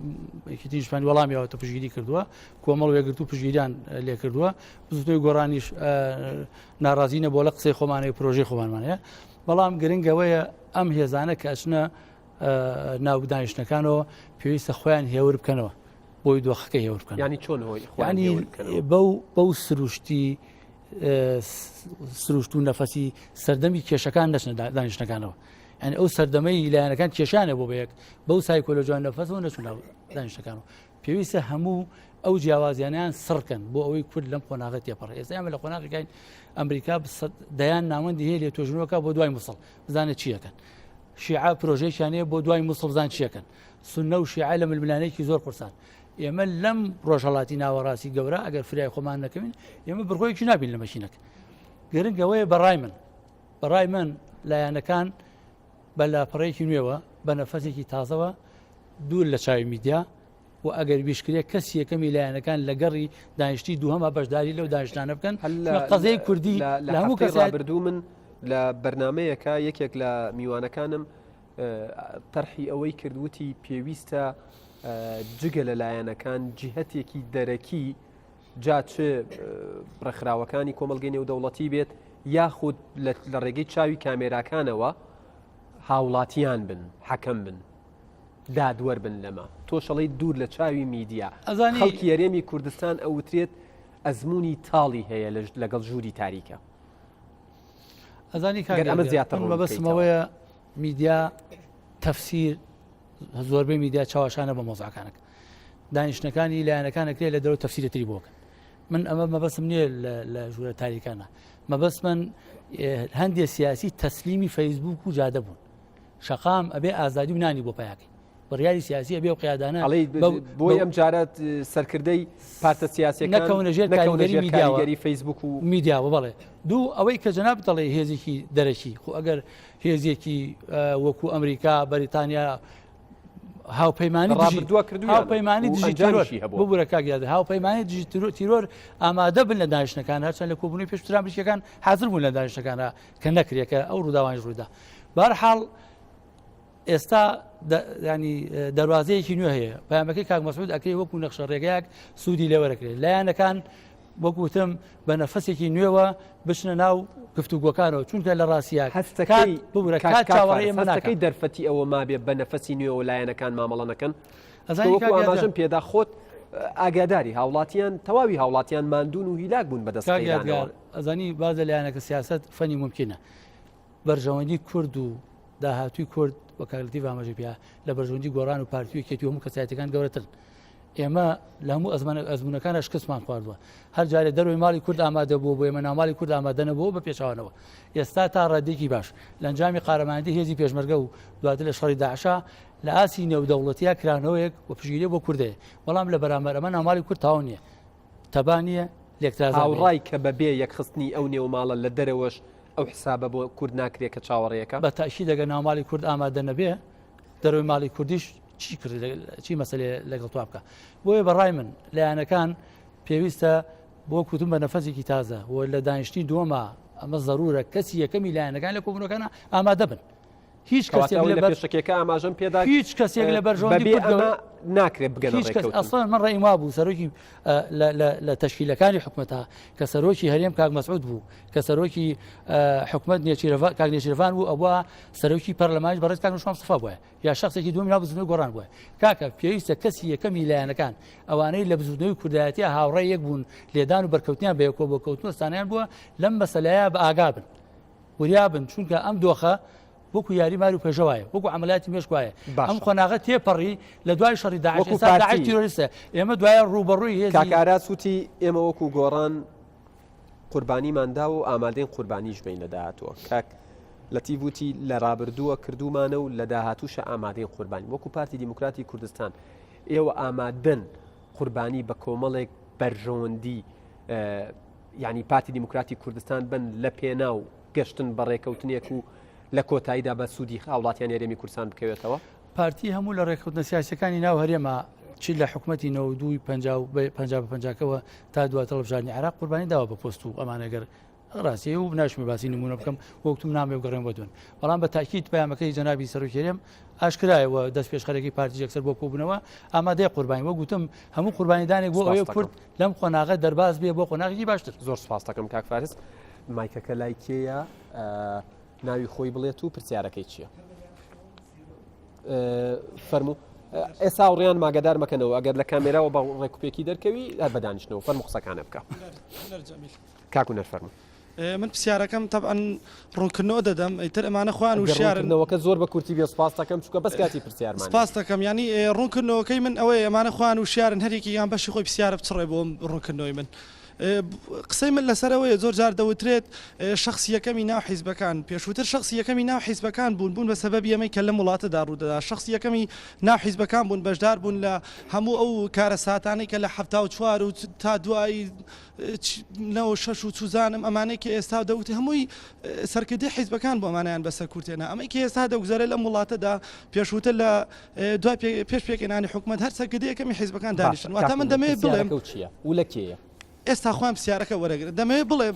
Speaker 4: یەکێتی نیشتمانی وەڵامی ئەوەتە پشگیری کردووە کۆمەڵ وێگرتو پشگیریان لێ کردووە بزوتنەوەی گۆڕانیش ناڕازی نەبووە لە قسەی خۆمانەیە پرۆژەی خۆمانمان هەیە بەڵام گرنگەوەیە ئەم هێزانە کە ئەچنە ناو دانیشتنەکانەوە پێویستە خۆیان هێور بکەنەوە بۆی دۆخەکە هێور بکەن
Speaker 1: ینی چۆن هۆی
Speaker 4: ینی بەو بەو سروشتی سروشت و نەفەسی سەردەمی کێشەکان نەچنە دانیشتەکانەوە یعنی ئەو سەردەمەی لایەنەکان کێشانە بۆ بەیەک بەو سایکۆلۆژیان نەفەسەوە نەچون دانیشتەکانەوە پێویستە هەموو ئەو جیاوازیانیان سڕکەن بۆ ئەوەی کورد لەم قۆناغە تێپەڕ ئێستا ئەمە لە قۆناغەکەین ئەمریکا دەیان ناوەندی هەیە لێ تۆژنەوەکە بۆ دوای موسڵ بزانێت چیەکەن شیعە پرۆژێکیان هەیە بۆ دوای موسڵ بزان چیەکەن سوننە و شیعە لە ململانێکی زۆر قورسان ئێمە لەم ڕۆژهڵاتی ناوەڕاستی گەورە ئەگەر فریای خۆمان نەکەوین ئێمە بڕگۆیەکی نابین لە مەشینەکە گرنگ ئەوەیە بەڕای من بەڕای من لایەنەکان بە لاپەڕێکی نوێوە بە نەفەسێکی تازەوە دوور لە چاوی میدیا و ئەگەر بیشکرێت کەسی یەکەمی لایەنەکان لە گەڕی دانیشتی دووهەما بەشداری لەو دانیشتانە بکەن قەزەی کوردی
Speaker 1: لە هەموو کەس ڕابردوو من لە بەرنمەیەکە یەکێک لە میوانەکانم تەرحی ئەوەی کرد وتی پێویستە جگە لە لایەنەکان جیهتێکی دەرەکی جا چ ڕێکخراوەکانی کۆمەلگەی نێودەوڵەتی بێت یاخود لە ڕێگەی چاوی کامێراکانەوە هاوڵاتیان بن حەکەم بن دادوەر بن لەمە تۆشەڵی دوور لە چاوی میدیا خەڵکی یاێمی کوردستان ئەوترێت ئەزمموی تاڵی هەیە لەگەڵ ژووری تاریکە
Speaker 4: ئەزانی کاک ئەمە زیاتر مەبەستمەوەیە میدیا تەفسیر زۆربەی میدیا چاواشانە بە مۆزعەکانەکە دانیشتەکانی لایەنەکان ئەکرێت لە دەرەوە تەفسیرە تری بۆکەن من ئەمە مەبەستم نییە لە ژوورە تاریکانە مەبەست من هەندێک سیاسی تەسلیمی فەیسبوک و جادە بوون شەقام ئەبێ ئازادی و نانی بۆ پیاکەی بڕیاری سیاسی ئەبێ و قیادانە
Speaker 1: بۆی ئەم جارە سەرکردەی پارتە سیاسیەکان
Speaker 4: نەکەونە ژێر کاریگەری
Speaker 1: میدیاگەری فەیسبوک و
Speaker 4: میدیاوە بەڵێ دوو ئەوەی کە جەناب دەڵێ هێزێکی دەرەکی خۆ ئەگەر هێزێکی وەکو ئەمریکا بەریتانیا هاوپەیمانی
Speaker 1: ڕابردووە کردو
Speaker 4: هاوپەیمانی دژی تیرۆر ببورە کاک یادە هاوپەیمانی دژی تیرۆر ئامادە بن لە دانیشتنەکان هەرچەند لە کۆبوونەوەی پێشتر ئەمریکیەکان حاضر بوون لە دانیشتنەکانە کە نەکرێت کە ئەو ڕووداوانیش ڕوویدا بەهەرحاڵ ئێستا ینی دەواازەیەکی نوێ هەیە پامەکەی کاک مەسعود ئەکرێ وەکو نەخشە ڕێگایەک سوودی لێوەرەکرێت لایەنەکان وەکوتم بە نەفەسێکی نوێوە بچنە ناو گفتوگۆکانەوە چونکە لە ڕاستیا
Speaker 1: هەستەکەی ببورە کات چاوەڕێ هەستەکەی دەرفەتی ئەوە مابێ بە نەفەسی نوێوە لایەنەکان مامەڵە نەکەن ئەزانی پێدا خۆت ئاگاداری هاوڵاتیان تەواوی هاوڵاتیان ماندون و هیلاک بوون بەدەست
Speaker 4: ئەزانی بازە لایەنەکە سیاست فەنی ممکنە بەرژەوەندی کورد و داهاتووی کورد وە کاک لەتیف ئاماژەی پێ لە بەرژەوەندی گۆڕان و پارتی و یەکێتی و هەموو کەسایەتیەکان گەورەترن. ئێمە لە هەموو ئەزمانە ئەزمونونەکانە شکستمان خواردووە هەر جارێ دەروی ماڵی کورد ئامادە بوو بۆ ئێمە ناوماڵی کورد ئامادە نەبوو بە پێچوانەوە ئێستا تا ڕادێکی باش لە ئەنجامی قارەمانەتی هێزی پێشمەرگە و دواتر لە شەڕی داعشا لە ئاستی نێودەوڵەتیا کرانەوەیەک و پشگیری بۆ کوردەیە بەڵام لە بەرامبەر ئەمە ناوماڵی کورد تاو نییە تەبا نییە لێکترازان
Speaker 1: هاوڕای کە بەبێ یەکخستنی ئەو نێوماڵە لە دەرەوەش ئەو حسابە بۆ کورد ناکرێت کە چاوەڕێیەکە؟
Speaker 4: بە تەئکید ئەگەر ناوماڵی کورد ئامادە نەبێ دەرەوەی ماڵی کوردیش چی کرد چی مەسلەیە لەگەڵ توا بکە بۆیە بەڕای من لایەنەکان پێویستە بۆ کوتم بە نەفەسێکی تازە و لە دانیشتنی دووەما ئەمە زەرورە کەسی یەکەمی لایەنەکان لە کۆبوونەکانە ئامادە بن هیچ کەسێک
Speaker 1: لە پێشەکیەکە ئاماژەم پێدا
Speaker 4: هیچ کەسێک لە بەرژەوەندی
Speaker 1: کورد ئەمە ناکرێت بگەنە
Speaker 4: هیچ کەس ئەسڵەن من ڕێی وا بوو سەرۆکی لە تەشکیلەکانی حکومەتە کە سەرۆکی هەرێم کاک مەسعود بوو کە سەرۆکی حکومەت نێچیرەڤان کاک نێچیرڤان بوو ئەوە سەرۆکی پەرلەمانیش بەڕێز کاک نوشمان مستەفا بووە یا شخصێکی دووەمی ناو بزوتنەوەی گۆڕان بووە کاکە پێویستە کەسی یەکەمی لایەنەکان ئەوانەی لە بزوتنەوەی کوردایەتی هاوڕێ یەک بوون لێدان و بەرکەوتنیان بە یەکۆ بۆ کەوتن و ستانیان بووە لەم مەسەلەیە بە ئاگا بن وریا بن چونکە ئەم دۆخە وەکو یاری مار و پێژە وایە وەکو عملیاتی مێشک وایە ئەم قۆناغە تێپەڕی لە دوای شەڕی داعش ئێستا داعش تیرۆریستە ئێمە دوای ڕووبەڕووی هێزی
Speaker 1: کاک ئاراس وتی ئێمە وەکو گۆڕان قوربانیمان داوە و ئامادەین قوربانیش بین لە داهاتووە کاک لەتیف وتی لە ڕابردووە کردومانە و لە داهاتووشە ئامادەین قوربانی وەکو پارتی دیموکراتی کوردستان ئێوە ئامادەن قوربانی بە کۆمەڵێک بەرژەوەندی یعنی پارتی دیموکراتی کوردستان بن لە پێناو گەشتن بە ڕێکەوتنێک و لە کۆتاییدا بە سوودی هاوڵاتیان هەرێمی کوردستان بکەوێتەوە؟
Speaker 4: پارتی هەموو لە ڕێککەوتنە سیاسیەکانی ناو هەرێمە چی لە حکومەتی 92 50 بە پەنجاکەوە تا دواتر هەڵبژاردنی عێراق قوربانی داوە بە پۆست و ئەمانە گەر ڕاستیە و ناشمە باسی نمونە بکەم وەکتم نامێ بگەڕێن بۆ دوون بەڵام بە تاکیید پەیامەکەی جەنابی سەرۆکی هەرێم ئاشکرایە و دەست پێشخەرەکەی پارتی یەکسەر بۆ کۆبوونەوە ئامادەیە قوربانی وەک گوتم هەموو قوربانیدانێک بۆ ئەوەیە کورد لەم قۆناغە دەرباز بێ بۆ قۆناغێکی باشتر.
Speaker 1: زۆر سوپاس دەکەم کاک فارس. مایکەکە لای کێیە؟ ناوی خۆی بڵێت و پرسیارەکەی چییە؟ فەرموو ئێستا ڕیان ماگەدار مەکەنەوە ئەگەر لە کامێراوە بە ڕێکوپێکی دەرکەوی هەر بەدانیشتنەوە فەرموو قسەکانە بکە. کاک هونەر فەرموو.
Speaker 5: من پرسیارەکەم تەبعەن ڕوونکردنەوە دەدەم ئیتر ئەمانە خۆیان وشیارن.
Speaker 1: ڕوونکردنەوەکە زۆر بە کورتی بێ سوپاست دەکەم چونکە بەس کاتی پرسیارمان.
Speaker 5: سوپاست دەکەم یانی ڕوونکردنەوەکەی من ئەوەیە ئەمانە خۆیان وشیارن هەر یەکێکیان بەشی خۆی پرسیارە بچڕێ بۆ ڕوونکردنەوەی من. قسەی من لەسەر ئەوەیە زۆر جار دەوترێت شەخسی یەکەمی ناو حیزبەکان پێشووتر شەخسی یەکەمی ناو حیزبەکان بوون بوون بە سەبەبی ئەمەی کە لەم وڵاتەدا ڕوودەدا شەخسی یەکەمی ناو حیزبەکان بوون بەشدار بوون لە هەموو ئەو کارەساتانەی کە لە 74 و تا دوایی 96 و چوزانم ئەمانەی کە ئێستا دەوتی هەمووی سەرکردەی حیزبەکان بۆ ئەمانیان بەسەر کورتێنا ئەمەی کە ئێستا دەگوزارێت لەم وڵاتەدا پێشووتر لە دوای پێش پێکهێنانی حکومەت هەر سەرکردەی یەکەمی حیزبەکان دانیشتن واتە من دەمەوێت بڵێم
Speaker 1: چییە و لە کێیە؟
Speaker 5: ئێستا خۆیان پرسیارەکە وەرەگرن دەمەوێت بڵێم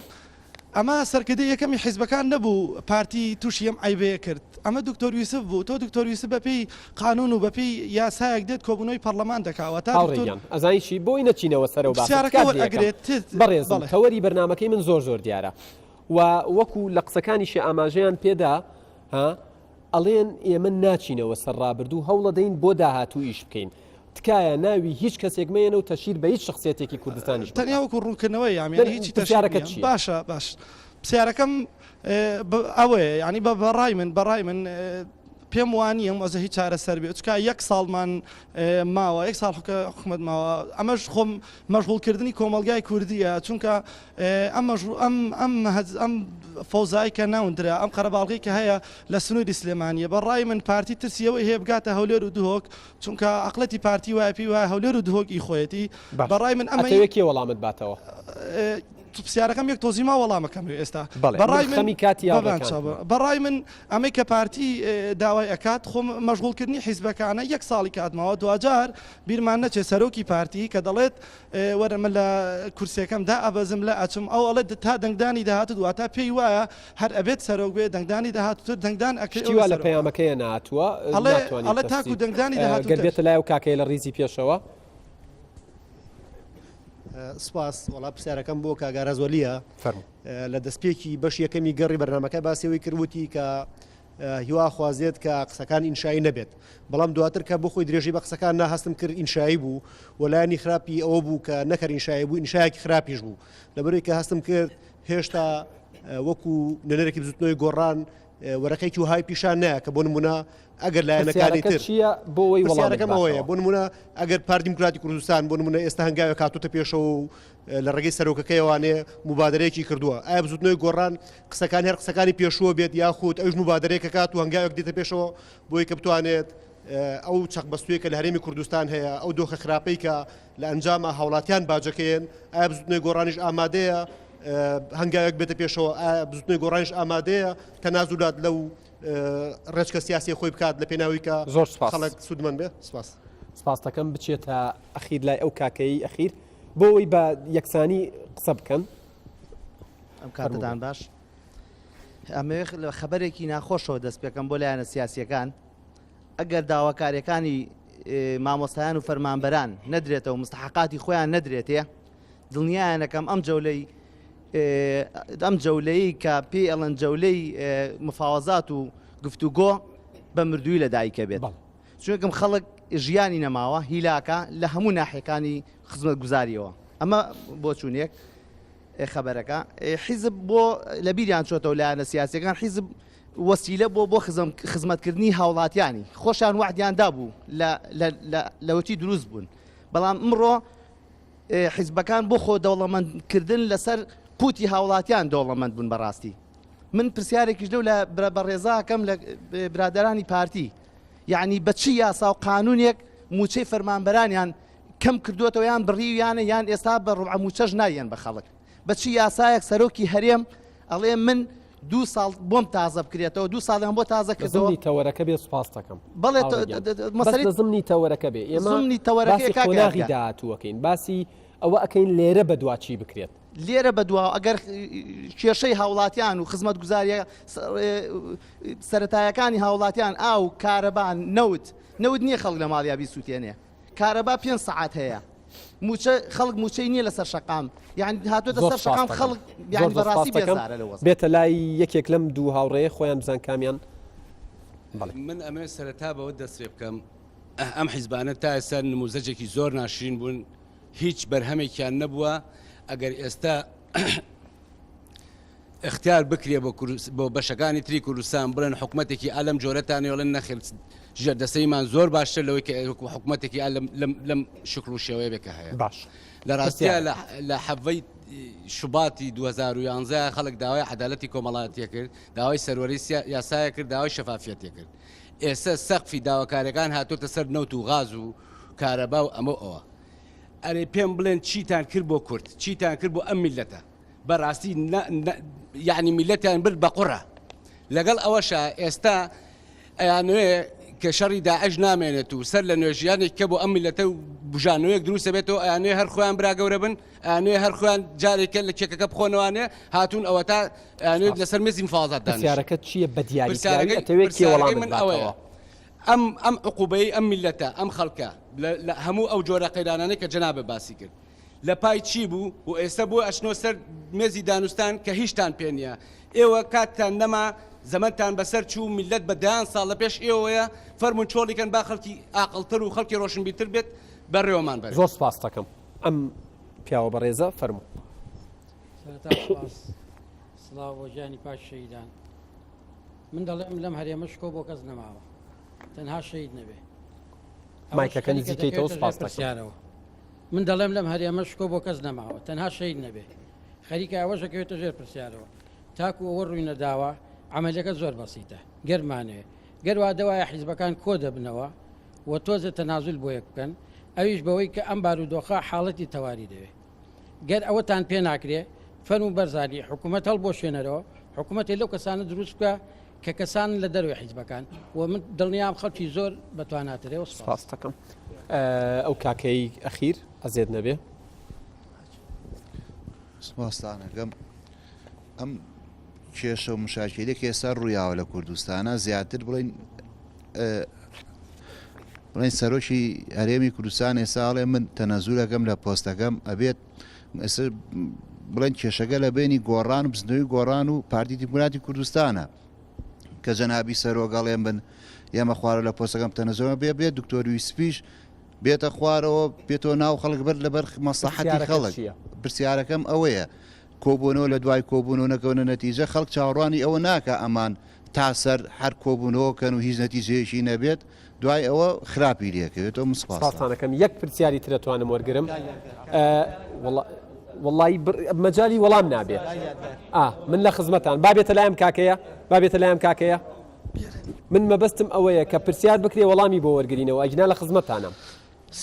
Speaker 5: ئەمە سەرکردەی یەکەمی حیزبەکان نەبوو پارتی تووشی ئەم عەیبەیە کرد ئەمە دکتۆر یوسف بوو تۆ دکتۆر یوسف بەپێی قانون و بەپێی یاسایەک دێت کۆبوونەوەی پەرلەمان دەکا واتە
Speaker 1: هاوڕێ گیان ئەزانی چی بۆی نەچینەوە سەرەو باسە
Speaker 5: پرسیارەکە
Speaker 1: تکات لێ ئەکەم
Speaker 5: وەرئەگرێت
Speaker 1: بەڕێزم
Speaker 5: بەڵێ.
Speaker 1: تەوەری بەرنامەکەی من زۆر زۆر دیارە و وەکو لە قسەکانیشی ئاماژەیان پێدا ها ئەڵێن ئێمە ناچینەوە سەر ڕابردوو هەوڵەدەین بۆ داهاتوو ئیش بکەین تکایە ناوی هیچ کەسێک مەیەنە و تەشیر بە هیچ شخصیەتێکی کوردستانیش مەکە.
Speaker 5: تەنیا وەکو ڕوونکردنەوەی یام یانی هیچی تەشیر
Speaker 1: پرسیارەکەت
Speaker 5: نییە
Speaker 1: چییە؟
Speaker 5: باشە باش پرسیارەکەم ئەوەیە یانی بە بەڕای من بەڕای من پێم وانییە ئەم وەزە هیچ چارەسەر بێت چونکە یەک ساڵمان ماوە یەک ساڵ حکومەت ماوە ئەمەش خۆم مەشغوڵکردنی کۆمەڵگای کوردییە چونکە ئەم مەشغوڵ ئەم ئەم هەز ئەم فەوزای کە ناوندرا ئەم قەرەباڵغی کە هەیە لە سنووری سلێمانییە بە ڕای من پارتی ترسی ئەوەی هەیە بگاتە هەولێر و دهۆک چونکە عەقڵەتی پارتی وایە پێی وایە هەولێر و دهۆک ئی خۆیەتی بە
Speaker 1: باشە
Speaker 5: ڕای من ئەمەی
Speaker 1: ئەتەوێ کێ وەڵامت باتەوە؟
Speaker 5: پرسیارەکەم یەک تۆزی ما وەڵامەکەم ئێستا
Speaker 1: بەڵێ
Speaker 5: بە
Speaker 1: من
Speaker 5: ڕای من
Speaker 1: خەمی کاتی
Speaker 5: بەبان
Speaker 1: هاوڕێکانتمە.
Speaker 5: چاوە بە ڕای من ئەمەی کە پارتی داوای ئەکات خۆ مەشغوڵکردنی حیزبەکانە یەک ساڵی کات ماوە دواجار بیرمان نەچێت سەرۆکی پارتی کە دەڵێت وەرە من لە کورسیەکەم دائەبەزم لە ئەچم ئەو ئەڵێ تا دەنگدانی داهاتوو واتا پێی وایە هەر ئەبێت سەرۆک بێ دەنگدانی داهاتووتر دەنگدان ئەکرێ
Speaker 1: شتی وا لە پەیامەکەیە نەهاتووە
Speaker 5: ئەڵێ
Speaker 1: ناتوانین
Speaker 5: ئەڵێ تاکو
Speaker 1: تەفسیر
Speaker 5: دەنگدانی
Speaker 1: گەر
Speaker 5: داهاتووتر.
Speaker 1: بێتە لای ئەو کاکەیە لە ڕیزی پێشەوە.
Speaker 6: سپاس وەڵا پرسیارەکەم بۆ کاک ئاراز وەلیە
Speaker 1: فەرموو.
Speaker 6: لە دەستپێکی بەشی یەکەمی گەڕی بەرنامەکە باسی ئەوەی کرد وتی کە هیوا خوازێت کە قسەکان ئینشایی نەبێت بەڵام دواتر کە بۆ خۆی درێژەی بە قسەکان نا هەستم کرد ئینشایی بوو و لایەنی خراپی ئەوە بوو کە نەکەر ئینشایی بوو ئینشایەکی خراپیش بوو لەبەرەوەی کە هەستم کرد هێشتا وەکو نوێنەرێکی بزوتنەوەی گۆڕان. وەرەقەیەکی وەهای پیشان نایە کە بۆ نمونە ئەگەر لایەنەکانی
Speaker 1: پرسیارەکە
Speaker 6: تر
Speaker 1: چییە بۆ ئەوەی وەڵامت
Speaker 6: پرسیارەکەم ئەوەیە
Speaker 1: باتەوە؟
Speaker 6: بۆ نمونە ئەگەر پارتی دیموکراتی کوردستان بۆ نمونە ئێستا هەنگاوێک هاتووتە پێشەوە و لە ڕێگەی سەرۆکەکەیەوانێ موبادەرەیەکی کردووە ئایا بزوتنەوەی گۆڕان قسەکانی هەر قسەکانی پێشووە بێت یاخود ئەوش موبادەرەیەک ئەکات و هەنگاوێک دێتە پێشەوە بۆی کە بتوانێت ئەو چەقبەستوویە کە لە هەرێمی کوردستان هەیە ئەو دۆخە خراپەی کە لە ئەنجاما هاوڵاتیان باجەکەیەن ئایا بزوتنەوەی گۆڕانیش ئامادەیە هەنگاوێک بێتە پێشەوە ئایا بزوتنەوەی گۆڕانیش ئامادەیە تەنازولات لەو ڕێچکە سیاسی خۆی بکات لە پێناوی کە
Speaker 1: زۆر سپاس
Speaker 6: خەڵک سوودمەند بێ سپاس.
Speaker 1: سپاستەکەم بچێتە ئەخیر لای ئەو کاکەیی ئەخیر بۆ ئەوەی بە یەکسانی قسە بکەن.
Speaker 7: ئەم کاتەتان باش. ئەمەوێ لە خەبەرێکی ناخۆشەوە دەست پێکەم بۆ لایەنە سیاسیەکان ئەگەر داواکاریەکانی مامۆستایان و فەرمانبەران نەدرێتەوە مستحقاتی خۆیان نەدرێتێ دڵنیایانەکەم ئەم جەولەی ئەم جەولەی کە پێی ئەڵەن جەولەی مفاوەزات و گفتوگۆ بە مردووی لە دایکە بێت چونکم خەڵک ژیانی نەماوە هیلاکە لە هەموو ناحیەکانی خزمەتگوزاریەوە ئەمە بۆچوونێک خەبەرەکە حیزب بۆ لە بیریان چۆتەوە لایەنە سیاسەکان حیزب وەسیلە بۆ بۆ خزمەتکردنی هاوڵاتیانی خۆشیان وعدیان دابوو لەوەتی دروست بوون بەڵام ئمڕۆ حیزبەکان بۆ خۆ دەوڵەمەندکردن لەسەر قوتی هاوڵاتیان دەوڵەمەند بوون بەڕاستی من پرسیارێکیش لەو لە بەڕێزاکەم لە برادرانی پارتی یعنی بە چی یاسا و قانونێک موچەی فەرمانبەرانیان کەم کردوێتەوە یان بڕیویانە یان ئێستا بە ڕوع موچەش نایەن بە خەڵک بە چی یاسایەک سەرۆکی هەرێم ئەڵێ من دوو ساڵ بۆم تازە بکرێتەوە دوو ساڵیان بۆ تازە کردەوە
Speaker 1: زمنی تەوەرەکە بێ سوپاس دەکەم
Speaker 7: بەڵێ
Speaker 1: مەسەلەی زمنی تەوەرەکە بێ ئێمە
Speaker 7: زمنی تەوەرەکە
Speaker 1: باسی قۆناغی داهاتووەکەین باسی ئەوە ئەکەین لێرە بەدوا چی بکرێت.
Speaker 7: لێرە بەدوا ئەگەر کێشەی هاوڵاتیان و خزمەتگوزاریە سەتایەکانی هاوڵاتیان ئاو کارەبا نەوت نەوت نییە خەڵک لە ماڵیا بیسووتێنێ کارەبا پێ سەعات هەیە موچە خەڵک موچەی نییە لەسەر شەقام یان هاتووەتە سەر شەقام خەڵک یان بەڕاستی بێزارە لەو وەزعە.
Speaker 1: بێتە لای یەکێک لەم دوو هاوڕێیە خۆیان بزان کامیان بەڵێ.
Speaker 8: من ئەمەوێت سەرەتا بەوە دەست پێ بکەم ئەم حیزبانە تا ئێستا نموزەجێکی زۆر ناشرین بوون هیچ بەرهەمێکیان نەبووە ئەگەر ئێستا اختیار بکرێ بۆ بۆ بەشەکانی تری کوردستان بڵێن حکومەتێکی ئالەم جۆرەتان وڵێن نەخێر ژێردەسەیمان زۆر باشتر لەوەی کە حکومەتێکی ئالەم لەم لەم شکڵ و شێوەیە بێ کە هەیە
Speaker 1: باش
Speaker 8: لە ڕاستیا لە حەڤەی شوباتی 2011 خەڵک داوای عەدالەتی کۆمەڵایەتیە کرد داوای سەروەری یاسایە کرد داوای شەفافیەتێ کرد ئێستا سەقفی داواکاریەکان هاتۆتە سەر نەوت و غاز و کارەبا و ئەمە ئەوە ئەرێ پێم بڵێن چیتان کرد بۆ کورد چیتان کرد بۆ ئەم میلەتە بەڕاستی یعنی میلەتیان برد بە قوڕە لەگەڵ ئەوەشا ئێستا ئەیانەوێ کە شەڕی داعش نامێنێت و سەر لە نوێژیانێک کە بۆ ئەم میلەتە و بژانەوەیەک دروستە بێتەوە ئەیانەوێ هەر خۆیان برا گەورە بن ئەیانەوێ هەر خۆیان جارێکە لە کێکەکە بخۆنەوانێ هاتوون ئەوەتا ئەیانەوێت لەسەر مێزی مفاوەزات دانیشن.
Speaker 1: پرسیارەکەت چییە بە دیاریکراوی
Speaker 8: پرسیارەکەی
Speaker 1: ئەتەوێ کێ
Speaker 8: پرسیارەکەی
Speaker 1: وەڵامت
Speaker 8: من ئەوەیە
Speaker 1: باتەوە؟
Speaker 8: ئەم ئەم عقوبەی ئەم میلەتە ئەم خەڵکە لە لە هەموو ئەو جۆرە قەیرانانەی کە جەنابت باسی کرد لە پای چی بوو و ئێستا بۆ ئەچنۆ سەر مێزی دانوستان کە هیچتان پێ نییە ئێوە کاتتان نەما زەمەنتان بەسەر چوو میللەت بە دەیان ساڵ لە پێش ئێوەیە فەرموون چۆڵی کەن با خەڵکی ئاقڵتر و خەڵکی ڕۆشنبیرتر بێت بەڕێوەمان بەرێت.
Speaker 1: زۆر سوپاست دەکەم ئەم پیاوە بەڕێزە فەرموو.
Speaker 9: سەرەتا سوپاس سڵاو بۆ گیانی پاکی شەهیدان من دەڵێم لەم هەرێمە شکۆ بۆ کەس نەماوە تەنها شەهید نەبێ
Speaker 1: مایکەکە نزیکەیتەوە سوپاس
Speaker 9: پرسیارەوە من دەڵێم لەم هەرێمە شکۆ بۆ کەس نەماوە تەنها شەهید نەبێ خەریکە ئەوەش ئەکەوێتە ژێر پرسیارەوە تاکو ئەوە ڕووی نەداوە عەمەلیەکە زۆر بەسیتە گەرمانەیە گەر وادەوایە حیزبەکان کۆ دەبنەوە و تۆزێ تەنازول بۆ یەک بکەن ئەویش بەوەی کە ئەم بارودۆخە حاڵەتی تەواری دەوێ گەر ئەوەتان پێ ناکرێ فەرموو بەرزانی حکوومەت هەڵبۆشێنەرەوە حکوومەتێ لەو کەسانە دروست بکە کە کەسان لە دەروی حیزبەکان و من دڵنیام خەڵکی زۆر بەتواناترێ و
Speaker 1: سپاس دەکەم ئەو کاکەی ئەخیر ئەزێت نەبێ.
Speaker 10: سپاستانەکەم ئەم کێشە و مشاکیلە کە ئێستا ڕوویاوە لە کوردستانە زیاتر بڵین بڵین سەرۆکی هەرێمی کوردستان ئێساڵێ من تەنەزولەکەم لە پۆستەکەم ئەبێت ئێستا بڵێن کێشەکە لە بینی گۆڕان و بزنەوەی گۆڕان و پارتی دیموکراتی کوردستانە کە جەنابی سەرۆک ئەڵێ من ئێمە خوارە لە پۆستەکەم تەنەزۆ بێ بێ دکتۆر یوسفیش بێتە خوارەوە بێتەوە ناو خەڵک بەر لەبەر مەسلحەتی خەڵک پرسیارەکەم ئەوەیە کۆبوونەوە لە دوای کۆبوونەوە نەکەونە نەتیجە خەڵک چاوەڕوانی ئەوە ناکە ئەمان. تا سەر هەر کۆبوونەوە کەن و هیچ نەتیجەیەکی نەبێت دوای ئەوە خراپی لێکەوێتەوە من سپاستان.
Speaker 1: سپاستان ئەکەم یەک پرسیاری تر ئەتوانم وەرگرم وەڵی مەجای وەڵام نابێت ئا من لە خزمەتان با بێتە لایم کاکەیە با بێتە لایم کاکەیە من مەبەستم ئەوەیە کە پرسیار بکرێ وەڵامی بۆ وەرگرینەوە ئەگینا لە خزمەتانم.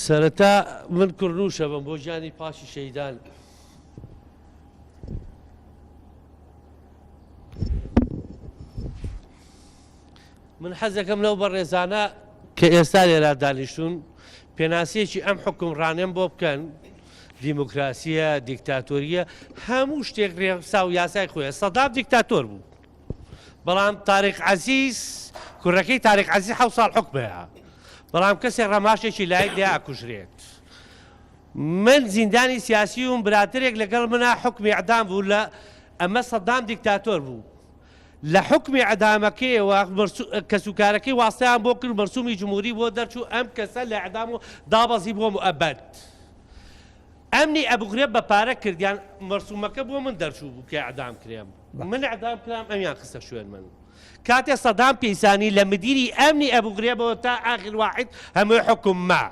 Speaker 11: سەرەتا من کوڕنووشە بم بۆ گیانی پاکی شەهیدان. من حەزەکەم لەو بەڕێزانە کە ئێستا لێرا دانیشتوون پێناسەیەکی ئەم حوکمڕانەم بۆ بکەن، دیموکراسییە، دیکتاتۆرییە، هەموو شتێک ڕێسا و یاسای خۆیە، سەدام دیکتاتۆر بوو، بەڵام تاریق عەزیز کوڕەکەی تاریق عەزیز حەوت ساڵ حوکمەیە، بەڵام کەسێک ڕەماشێکی لایت لێ ئەکوژرێت. من زیندانی سیاسیوم برادەرێک لەگەڵ منا حوکمی ئیعدام بوو لە ئەمە سەدام دیکتاتۆر بوو لە حوکمی ئیعدامەکەیەوە کەسوکارەکەی واستەیان بۆ کرد مەرسومی جمهوری بۆ دەرچوو ئەم کەسە لە ئیعدام و دابەزی بۆ موئەبەد ئەمنی ئەبوغرێب بە پارە کردیان مەرسومەکە بۆ من دەرچوو بوو کە ئیعدام کرێم من ئیعدام کرام ئەمیان خستە شوێن من کاتێ سەدام پێیزانی لە مدیری ئەمنی ئەبوغرێبەوە تا ئاخر واحد هەمووی حوکم ما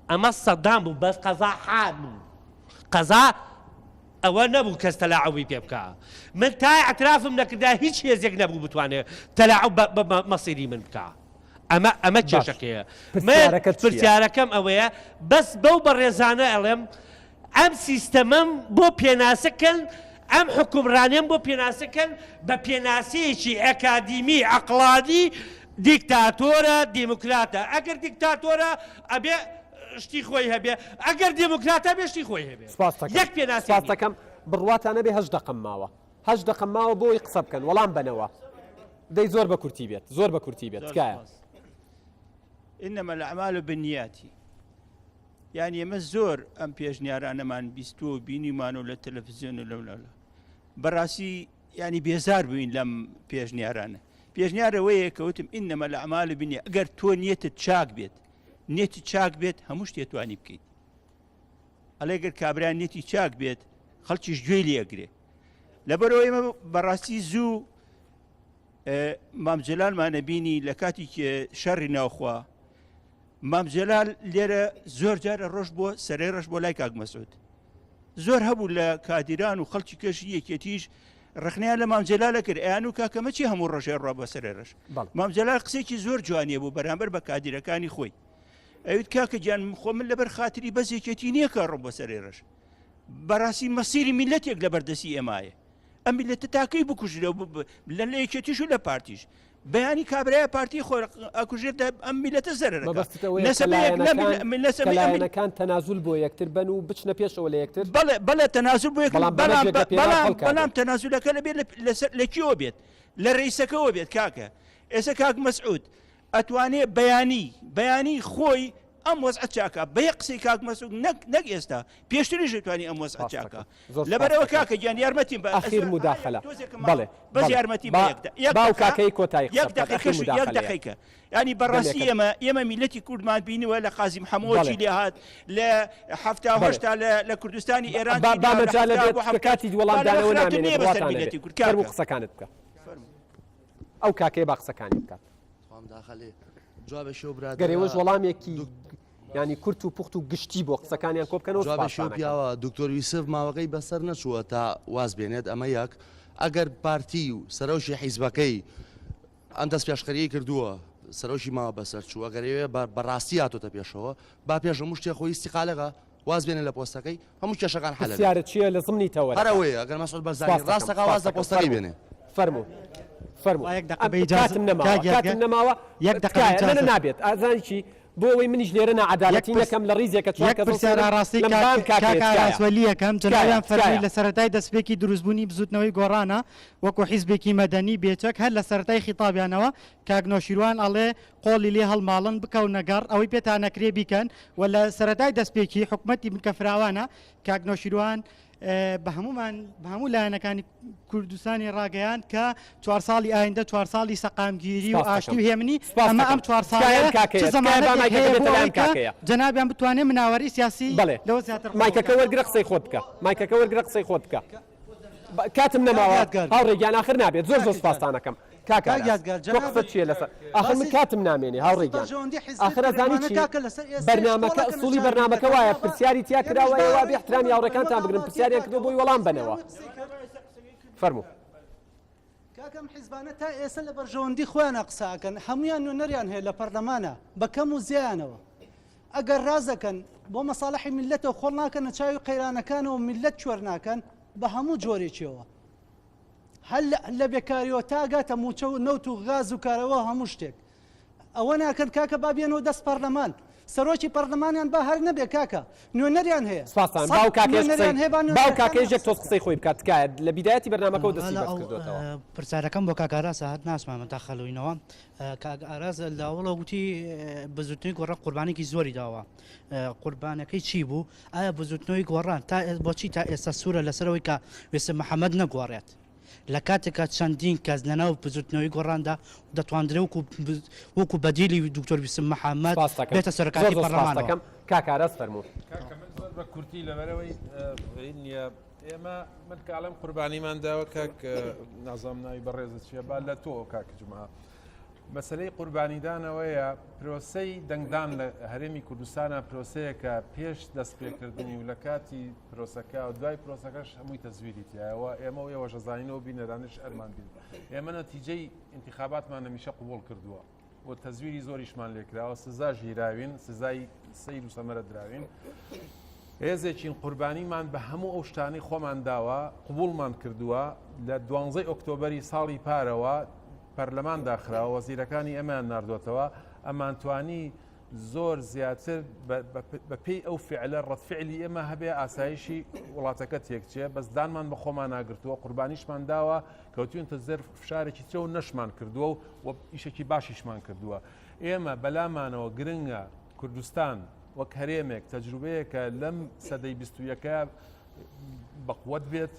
Speaker 11: ئەمە سەدام بوو بەس قەزا حاد بوو قەزا ئەوە نەبوو کەس تەلاعوبی پێ بکا من تا اعترافم نەکردا هیچ هێزێک نەبوو بتوانێت تەلاعوب بە مەسیری من بکا ئەمە ئەمە کێشەکەیە من پرسیارەکەم ئەوەیە بەس بەو بەڕێزانە ئەڵێم ئەم سیستەمەم بۆ پێناسە کەن ئەم حوکمڕانیەم بۆ پێناسە کەن بە پێناسەیەکی ئەکادیمی عەقڵانی دیکتاتۆرە دیموکراتە ئەگەر دیکتاتۆرە ئەبێ شتی خۆی هەبێ ئەگەر دیموکراتە بێ شتی خۆی هەبێ
Speaker 1: سپاستەکەم
Speaker 11: یەک پێناسەی نییە.
Speaker 1: سپاستەکەم بڕواتان نەبێ هەشت دەقەم ماوە هەشت دەقەم ماوە بۆی قسە بکەن وەڵام بەنەوە دەی زۆر بە کورتی بێت زۆر بە کورتی بێت
Speaker 12: زۆر
Speaker 1: تکایە.
Speaker 12: سپاس. انما الاعمال بالنیات یانی ئێمە زۆر ئەم پێشنیارانەمان بیستووە و بینیمان و لە تەلەفزیۆن و لەولاولا بەڕاستی ینی بێزار بووین لەم پێشنیارانە پێشنیار ئەوەیە کە وتم انما الاعمال بالنیات ئەگەر تۆ نیەتت چاک بێت نیەتی چاک بێت هەموو شتێ توانی بکەیت ئەڵێ گەر کابرا نیەتی چاک بێت خەڵکیش گوێی لێ ئەگرێ لەبەرەوە ئێمە بەڕاستی زوو مام جەلالمانە بینی لە کاتی شەڕی ناوخوا مام جەلال لێرە زۆر جارە ڕۆژ بۆ سەرەی ڕەش بۆ لای کاک مەسعود زۆر هەبوو لە کادیران و خەڵکی کەشی یەکێتیش ڕخنیان لە مام جەلالە کرد ئەیان و کاکەمە چی هەموو ڕۆژێ ڕوا بۆ سەرەی ڕەش مام جەلال قسێکی زۆر جوانیە بوو بەرامبەر بە کادیرەکانی خۆی ئەویت کاکە گیان خۆ من لەبەر خاتری بەس یەکێتی نییە کە ڕۆ بۆ سەرەی ڕەش بەڕاستی مەسیری میلەتێک لەبەر دەستی ئێمایە ئەم میلەتە تاکەی بکوژرێ لە لە یەکێتیش و لە پارتیش بەیانی کابرایە پارتی خۆ ئەکوژێت ئەم میلەتە زەرەر ئەکا.
Speaker 1: مەبەستت ئەوەیە کە لایەنەکان کە لایەنەکان تەنازول بۆ یەکتر بەن و بچنە پێشەوە لە یەکتر؟
Speaker 12: بەڵێ بەڵێ تەنازول بۆ یەکتر
Speaker 1: بەڵام بەڵام
Speaker 12: بەڵام
Speaker 1: لە پێناو
Speaker 12: بەڵام
Speaker 1: خەڵکا
Speaker 12: بەڵام
Speaker 1: بێت.
Speaker 12: تەنازولەکە لەبێ لەسەر لە کێوە بێت لە رئیسەکەوە بێت کاکە ئێستا کاک مەسعود ئەتوانێ بەیانی بەیانی خۆی ئەم وەزعە چاکا بە یەک قسەی کاک مەسعود نەک نەک ئێستا پێشتریش ئەتوانی ئەم وەزعە چاکا
Speaker 1: زۆر
Speaker 12: لەبەرئەوە
Speaker 1: سوپاس دەکەم.
Speaker 12: کاکە گیان یارمەتیم بە
Speaker 1: ئەخیر موداخەلە
Speaker 12: تۆزێکم ماوە
Speaker 1: بەڵێ
Speaker 12: بەس
Speaker 1: بەڵێ
Speaker 12: یارمەتیم بە
Speaker 1: با
Speaker 12: یەک دە یەک
Speaker 1: با و
Speaker 12: دەقە
Speaker 1: کاکەی کۆتایی قسە
Speaker 12: یەک
Speaker 1: بکات ئەخیر
Speaker 12: دەقیقەش یەک
Speaker 1: موداخەلەیە
Speaker 12: دەقیقە یانی بەڕاستی
Speaker 1: دەمێکە
Speaker 12: ئێمە ئێمە میلەتی کوردمان بینیوە لە قازی محەمەوە
Speaker 1: بەڵێ
Speaker 12: چی لێ هات لە حەفتا و
Speaker 1: بەڵێ
Speaker 12: هەشتا لە لە کوردستانی ئێران
Speaker 1: با
Speaker 12: چی
Speaker 1: با
Speaker 12: لێ هات لە
Speaker 1: مەجالە
Speaker 12: حەفتا
Speaker 1: بێت
Speaker 12: بۆ
Speaker 1: کە
Speaker 12: حەفتا
Speaker 1: کاتی
Speaker 12: با لەوە
Speaker 1: وەڵامدانەوە
Speaker 12: خراپتر
Speaker 1: نامێنێ
Speaker 12: نییە بەسەر
Speaker 1: بڕواتان نەبێ
Speaker 12: میلەتی کورد
Speaker 1: فەرموو
Speaker 12: کاکە
Speaker 1: قسەکانت بکە
Speaker 12: فەرموو
Speaker 1: ئەو کاکەیە با قسەکانی بکات
Speaker 13: خۆم داخەلێ جوابێکی ئەو
Speaker 1: گەر ئێوەش
Speaker 13: برادەرە
Speaker 1: وەڵامێکی
Speaker 13: دوک
Speaker 1: یانی کورت و پوخت و گشتی بۆ قسەکانیان کۆ بکەنەوە
Speaker 13: جوابێکی ئەو
Speaker 1: سوپاستان ئەکەم.
Speaker 13: پیاوە دکتۆر یوسف ماوەکەی بەسەر نەچووە تا واز بێنێت ئەمە یەک ئەگەر پارتی و سەرۆکی حیزبەکەی ئەم دەستپێشخەریەی کردووە سەرۆکی ماوە بەسەر چوو ئەگەر ئەوێ بە بەڕاستی هاتۆتە پێشەوە با پێش هەموو شتێ خۆی ئیستیقالەکە واز بێنێ لە پۆستەکەی هەموو کێشەکان حەل ئەبێت.
Speaker 1: پرسیارت چییە لە زمنی
Speaker 13: هەر
Speaker 1: تەوەرەکە؟
Speaker 13: ئەوەیە ئەگەر مەسعود بەرزانی
Speaker 1: سپاست دەکەم
Speaker 13: ڕاست دەکا واز
Speaker 1: سپاست
Speaker 13: لە
Speaker 1: دەکەم
Speaker 13: پۆستەکەی
Speaker 1: فەرموو
Speaker 13: بێنێ.
Speaker 1: فەرموو فەرموو
Speaker 14: یەک دەقە
Speaker 1: ئەم
Speaker 14: بە ئیجازە
Speaker 1: کاتم نەماوە
Speaker 14: کاک یادگار
Speaker 1: کاتم نەماوە
Speaker 14: یەک دەقە بە
Speaker 1: تکایە نە نە
Speaker 14: ئیجازە
Speaker 1: نابێت ئازانی چی بۆ ئەوەی منیش لێرە
Speaker 14: یەک
Speaker 1: ناعەدالەتی
Speaker 14: پرس
Speaker 1: نەکەم لە ڕیزێکە چوار
Speaker 14: یەک
Speaker 1: کەسە
Speaker 14: پرسیار
Speaker 1: سەیرم
Speaker 14: ئاڕاستەی
Speaker 1: لەم
Speaker 14: کاک
Speaker 1: بام
Speaker 14: کاک
Speaker 1: کاکەیە تکایە
Speaker 14: ئاراس وەلییەکەم
Speaker 1: تکایە
Speaker 14: جەنابیان فەرمووی
Speaker 1: تکایە
Speaker 14: لە سەرەتای دەستپێکی دروستبوونی بزووتنەوەی گۆڕانە وەکو حیزبێکی مەدەنی بێچەک هەر لە سەرەتای خیتابیانەوە کاک نۆشیروان ئەڵێ قۆڵی لێ هەڵماڵن بکەونە گەڕ ئەوەی پێتان نەکرێ بیکەن و لە سەرەتای دەستپێکی حکومەتی بنکە فراوانە کاک نۆشیروان بە هەموومان بە هەموو لایەنەکانی کوردستانی ڕاگەیاند کە چوار ساڵی ئایندە چوار ساڵی سەقامگیری و
Speaker 1: سپاس
Speaker 14: ئاشتی
Speaker 1: دەکەم
Speaker 14: و هێمنی
Speaker 1: سپاس
Speaker 14: ئەمە
Speaker 1: دەکەم
Speaker 14: ئەم چوار
Speaker 1: تکایە
Speaker 14: ساڵەیە چ
Speaker 1: کاکەیە تکایە با
Speaker 14: زەمانەتێک
Speaker 1: مایکەکە
Speaker 14: هەیە بۆ
Speaker 1: بێتە لام
Speaker 14: ئەوەی کە
Speaker 1: کاکەیە
Speaker 14: جەنابیان بتوانێت مناوەرەی سیاسی
Speaker 1: بەڵێ
Speaker 14: لەوە زیاتر قبوڵ
Speaker 1: مایکەکە
Speaker 14: بکات.
Speaker 1: وەرگرە قسەی خۆت بکە مایکەکە وەرگرە قسەی خۆت بکە کاتم نەماوە
Speaker 14: یادگار
Speaker 1: هاوڕێ گیان ئاخر نابێت زۆر زۆر سپاستان ئەکەم. کاک
Speaker 15: کاک
Speaker 1: ئاراس
Speaker 15: یادگار
Speaker 1: تۆ
Speaker 15: جەنابت
Speaker 1: قسەت چییە لەسەر ئاخر من
Speaker 15: باسی
Speaker 1: کاتم نامێنێ هاوڕێ
Speaker 15: باسی
Speaker 1: گیان
Speaker 15: بەرژەوەندی حیزبی
Speaker 1: ئاخر ئەزانی
Speaker 15: کرد
Speaker 1: چی
Speaker 15: کاکە لەسەر ئێستەیش
Speaker 1: بەرنامەکە
Speaker 15: کۆڵەکەنە
Speaker 1: ئسوڵی
Speaker 15: چاوی
Speaker 1: بەرنامەکە
Speaker 15: مللەتە
Speaker 1: وایە
Speaker 15: با
Speaker 1: پرسیاری تیا
Speaker 15: ئێمەش
Speaker 1: کراوە
Speaker 15: با
Speaker 1: ئێوە بێ
Speaker 15: ڕێی
Speaker 1: احترامی
Speaker 15: خۆمان بڕۆین
Speaker 1: هاوڕێکانتان
Speaker 15: وەک
Speaker 1: بگرن
Speaker 15: هاوڵاتییە
Speaker 1: پرسیاریان
Speaker 15: کاکە
Speaker 1: کردووە بۆی
Speaker 15: وەک
Speaker 1: وەڵام
Speaker 15: حیزبی
Speaker 1: بەنەوە
Speaker 15: هەمووی قسەی کرد
Speaker 1: فەرموو.
Speaker 15: کاکە ئەم حیزبانە تا ئێستا لە بەرژەوەندی خۆیانە قسە ئەکەن هەمویان نوێنەریان هەیە لە پەرلەمانە بە کەم و زیانەوە ئەگەر ڕازەکەن بۆ مەساڵحی میللەتەوە خۆڵ ناکەنە چاوی قەیرانەکانەوە میللەت کوێر ناکەن بە هەموو جۆرێکیەوە هەر لە بێکاریەوە تا گاتە موچە و نەوت و غاز و کارەوە هەموو شتێک ئەوە ناکەن کاکە با بێنەوە دەست پەرلەمان سەرۆکی پەرلەمانیان با هەر نەبێ کاکە نوێنەریان هەیە
Speaker 1: سپاستان باو کاکەیش قسەی باو کاکەیش یەک تۆز قسەی خۆی بکات تکایە لە بیدایەتی بەرنامەکەوە دەستی بەرز کردۆتەوە.
Speaker 16: پرسیارەکەم بۆ کاک ئاراسە هەر ناچمە تاخەلوینەوە کاک ئاراس لە ئەوڵەوە گوتی بزوتنەوەی گۆڕان قوربانێکی زۆری داوە قوربانەکەی چی بوو ئایا بزوتنەوەی گۆڕان تا بۆچی تا ئێستا سوورە لەسەرەوەی کە وێسە محەممەد نەگۆڕێت لە کاتێکا چەندین کەس لەناو بزوتنەوەی گۆڕاندا دەتواندرێ وەکو وەکو بەدیلی دکتۆر ویسم محەممەد بێتە سەرۆکاتی پەرلەمانەوە.
Speaker 1: کاک ئاراس فەرموو.
Speaker 2: کاکە من زۆر بە کورتی لەبەرەوەی نییە ئێمە من کاڵم قوربانیمان داوە کاک نازام ناوی بەڕێزت چییە با لە تۆ کاک جمعە مەسلەی قوربانیدانەوەیە پرۆسەی دەنگدان لە هەرێمی کوردستانە پرۆسەیەکە پێش دەستپێکردنی و لە کاتی پرۆسەکە و دوای پرۆسەکەش هەمووی تەزویری تایەوە ئێمە و ئێوەش ئەزانینەوە بینەرانش ئەرمان بین ئێمە نەتیجەی انتخاباتمان هەمیشە قوبڵ کردووە و تەزویری زۆریشمان لێکراوە سزا ژیراوین سزای سیر و سەمەرە دراوین هێزێکین قوربانیمان بە هەموو ئەو شتانەی خۆمان داوە قوبوڵمان کردووە لە دوانزەی ئۆکتۆبەری ساڵی پارەوە پەرلەمان داخراوە وەزیرەکانی ئەمان ناردوێتەوە ئەمانتوانی زۆر زیاتر بە پێی ئەو فعلە ڕەتفعلی ئێمە هەبێ ئاسایشی وڵاتەکە تێکچێ بەس دانمان بە خۆمان ناگرتووە قوربانیشمان داوە کەوتوینتە زەر فشارێکی ترە و نەشمان کردووە و ئیشێکی باشیشمان کردووە ئێمە بەلامانەوە گرنگە کوردستان وەک هەرێمێک تەجروبەیەکە لەم سەدەی 21 بەقوت بێت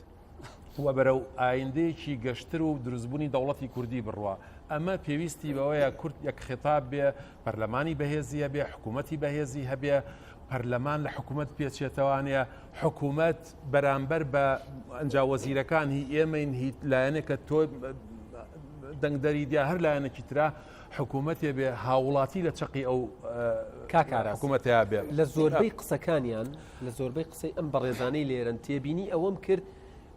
Speaker 2: و بەرەو ئایندەیەکی گەشتر و دروستبوونی دەوڵەتی کوردی بڕوا ئەمە پێویستی بەوەیە کورد یەک خێتاب بێ پەرلەمانی بەهێزی هەبێ حکوومەتی بەهێزی هەبێ پەرلەمان لە حکوومەت پێچێتەوانە حکوومەت بەرامبەر بە ئەنجا وەزیرەکان هی ئێمەین هی لایەنێکە تۆ دەنگدەری دیا هەر لایەنێکی ترا حکوومەتێ بێ هاوڵاتی لە چەقی ئەو
Speaker 1: کاک ئاراس
Speaker 2: حکوومەتەیا بێ.
Speaker 1: لە زۆربەی قسەکانیان لە زۆربەی قسەی ئەم بەڕێزانەی لێرەن تێبینی ئەوەم کرد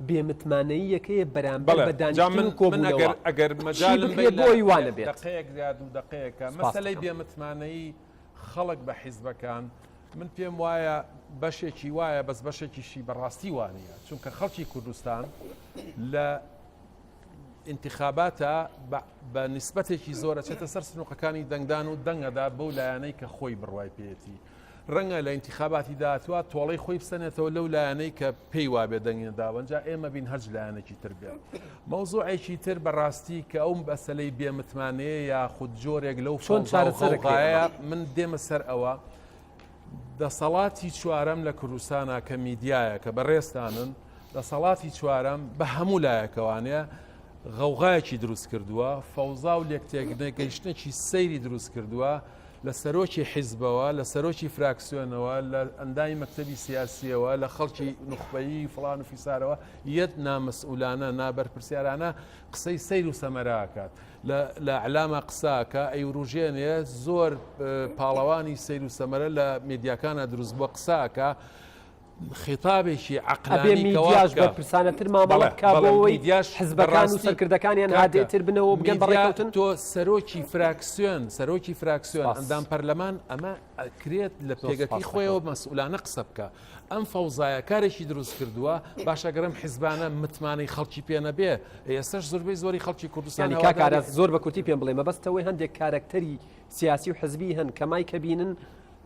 Speaker 1: بێمتمانەییەکەیە بەرامبەر
Speaker 2: بەڵێ
Speaker 1: بە
Speaker 2: جا
Speaker 1: دانیشتن
Speaker 2: من
Speaker 1: و
Speaker 2: من
Speaker 1: کۆبوونەوە
Speaker 2: ئەگەر ئەگەر
Speaker 1: چی
Speaker 2: مەجالم
Speaker 1: بکرێت
Speaker 2: بەی
Speaker 1: بۆ
Speaker 2: لە
Speaker 1: ئەوی وا نەبێت؟
Speaker 2: دەقەیەک یا دوو دەقەیەکە
Speaker 1: سپاست
Speaker 2: مەسەلەی
Speaker 1: دەکەم.
Speaker 2: بێمتمانەیی خەڵک بە حیزبەکان من پێم وایە بەشێکی وایە بەس بەشێکیشی بەڕاستی وانە چونکە خەڵکی کوردستان لە ئینتخاباتە بە نیسبەتێکی زۆر ئەچێتە سەر سنوقەکانی دەنگدان و دەنگەدا بەو لایەنەی کە خۆی بڕوای پێیەتی. ڕەنگە لە ئینتخاباتی داهاتوە تۆڵەی خۆی بسەنێتەوە لەو لایەنەی کە پێی وابێ دەنگی نەداوە جا ئێمە بین هەرج لایەنێکی تر بێ. مەوزوعێکی تر بەڕاستی کە ئەو مەسەلەی بێمتمانەیە یاخود جۆرێک لەو
Speaker 1: چۆن
Speaker 2: فەوزا و
Speaker 1: چارەسەر ئەکرێ
Speaker 2: غەوغایە
Speaker 1: ئەمە؟
Speaker 2: من دێمە سەر ئەوە دەسەڵاتی چوارەم لە کوردستانا کە میدیایە کە بەڕێزتانن دەسەڵاتی چوارەم بە هەموو لایەکەوانەیە غەوغایەکی دروست کردووە فەوزا و لێکتێکنەگەیشتنێکی سەیری دروست کردووە لە سەرۆکی حیزبەوە لە سەرۆکی فراکسیۆنەوە لە ئەندامی مەکتەبی سیاسیەوە لە خەڵکی نوخبەیی فڵان و فیسارەوە یەت نامەسئولانە نابەرپرسیارانە قسەی سەیر و سەمەراکات لە ئەعلاما قسە ئەکا ئەیوروژێنێ زۆر پاڵەوانی سەیر و سەمەرە لە مێدیاکانە دروست بووە قسە ئەکا خیتابێکی
Speaker 1: ئەبێ
Speaker 2: عەقلانی کە وا
Speaker 1: میدیاش
Speaker 2: بکا
Speaker 1: بەرپرسانەتر مامەڵە
Speaker 2: بەڵێ
Speaker 1: بکا بۆ
Speaker 2: بەڵێ
Speaker 1: ئەوەی
Speaker 2: میدیاش
Speaker 1: حزبەکان و
Speaker 2: بەڕاستی
Speaker 1: سەرکردەکانیان
Speaker 2: کاکە
Speaker 1: هادێتر بنەوە و بگەن بە
Speaker 2: میدیا
Speaker 1: ڕێککەوتن
Speaker 2: تۆ سەرۆکی فراکسیۆن سەرۆکی فراکسیۆن
Speaker 1: سپاس.
Speaker 2: ئەندام پەرلەمان ئەمە ئەکرێت لە
Speaker 1: زۆر
Speaker 2: پێگەکەی
Speaker 1: سپاس دەکەم.
Speaker 2: خۆیەوە مەسئولانە قسە بکا ئەم فەوزایە کارێکی دروست کردووە باشە گەر ئەم حیزبانە متمانەی خەڵکی پێ نەبێ ئێستاش زۆربەی زۆری خەڵکی کوردستان
Speaker 1: یانی کاک
Speaker 2: هەواداری
Speaker 1: ئاراس زۆر بە کورتی پێم بڵێ مەبەستەوەی هەندێک کارەکتەری سیاسی و حزبی هەن کە مایک بینن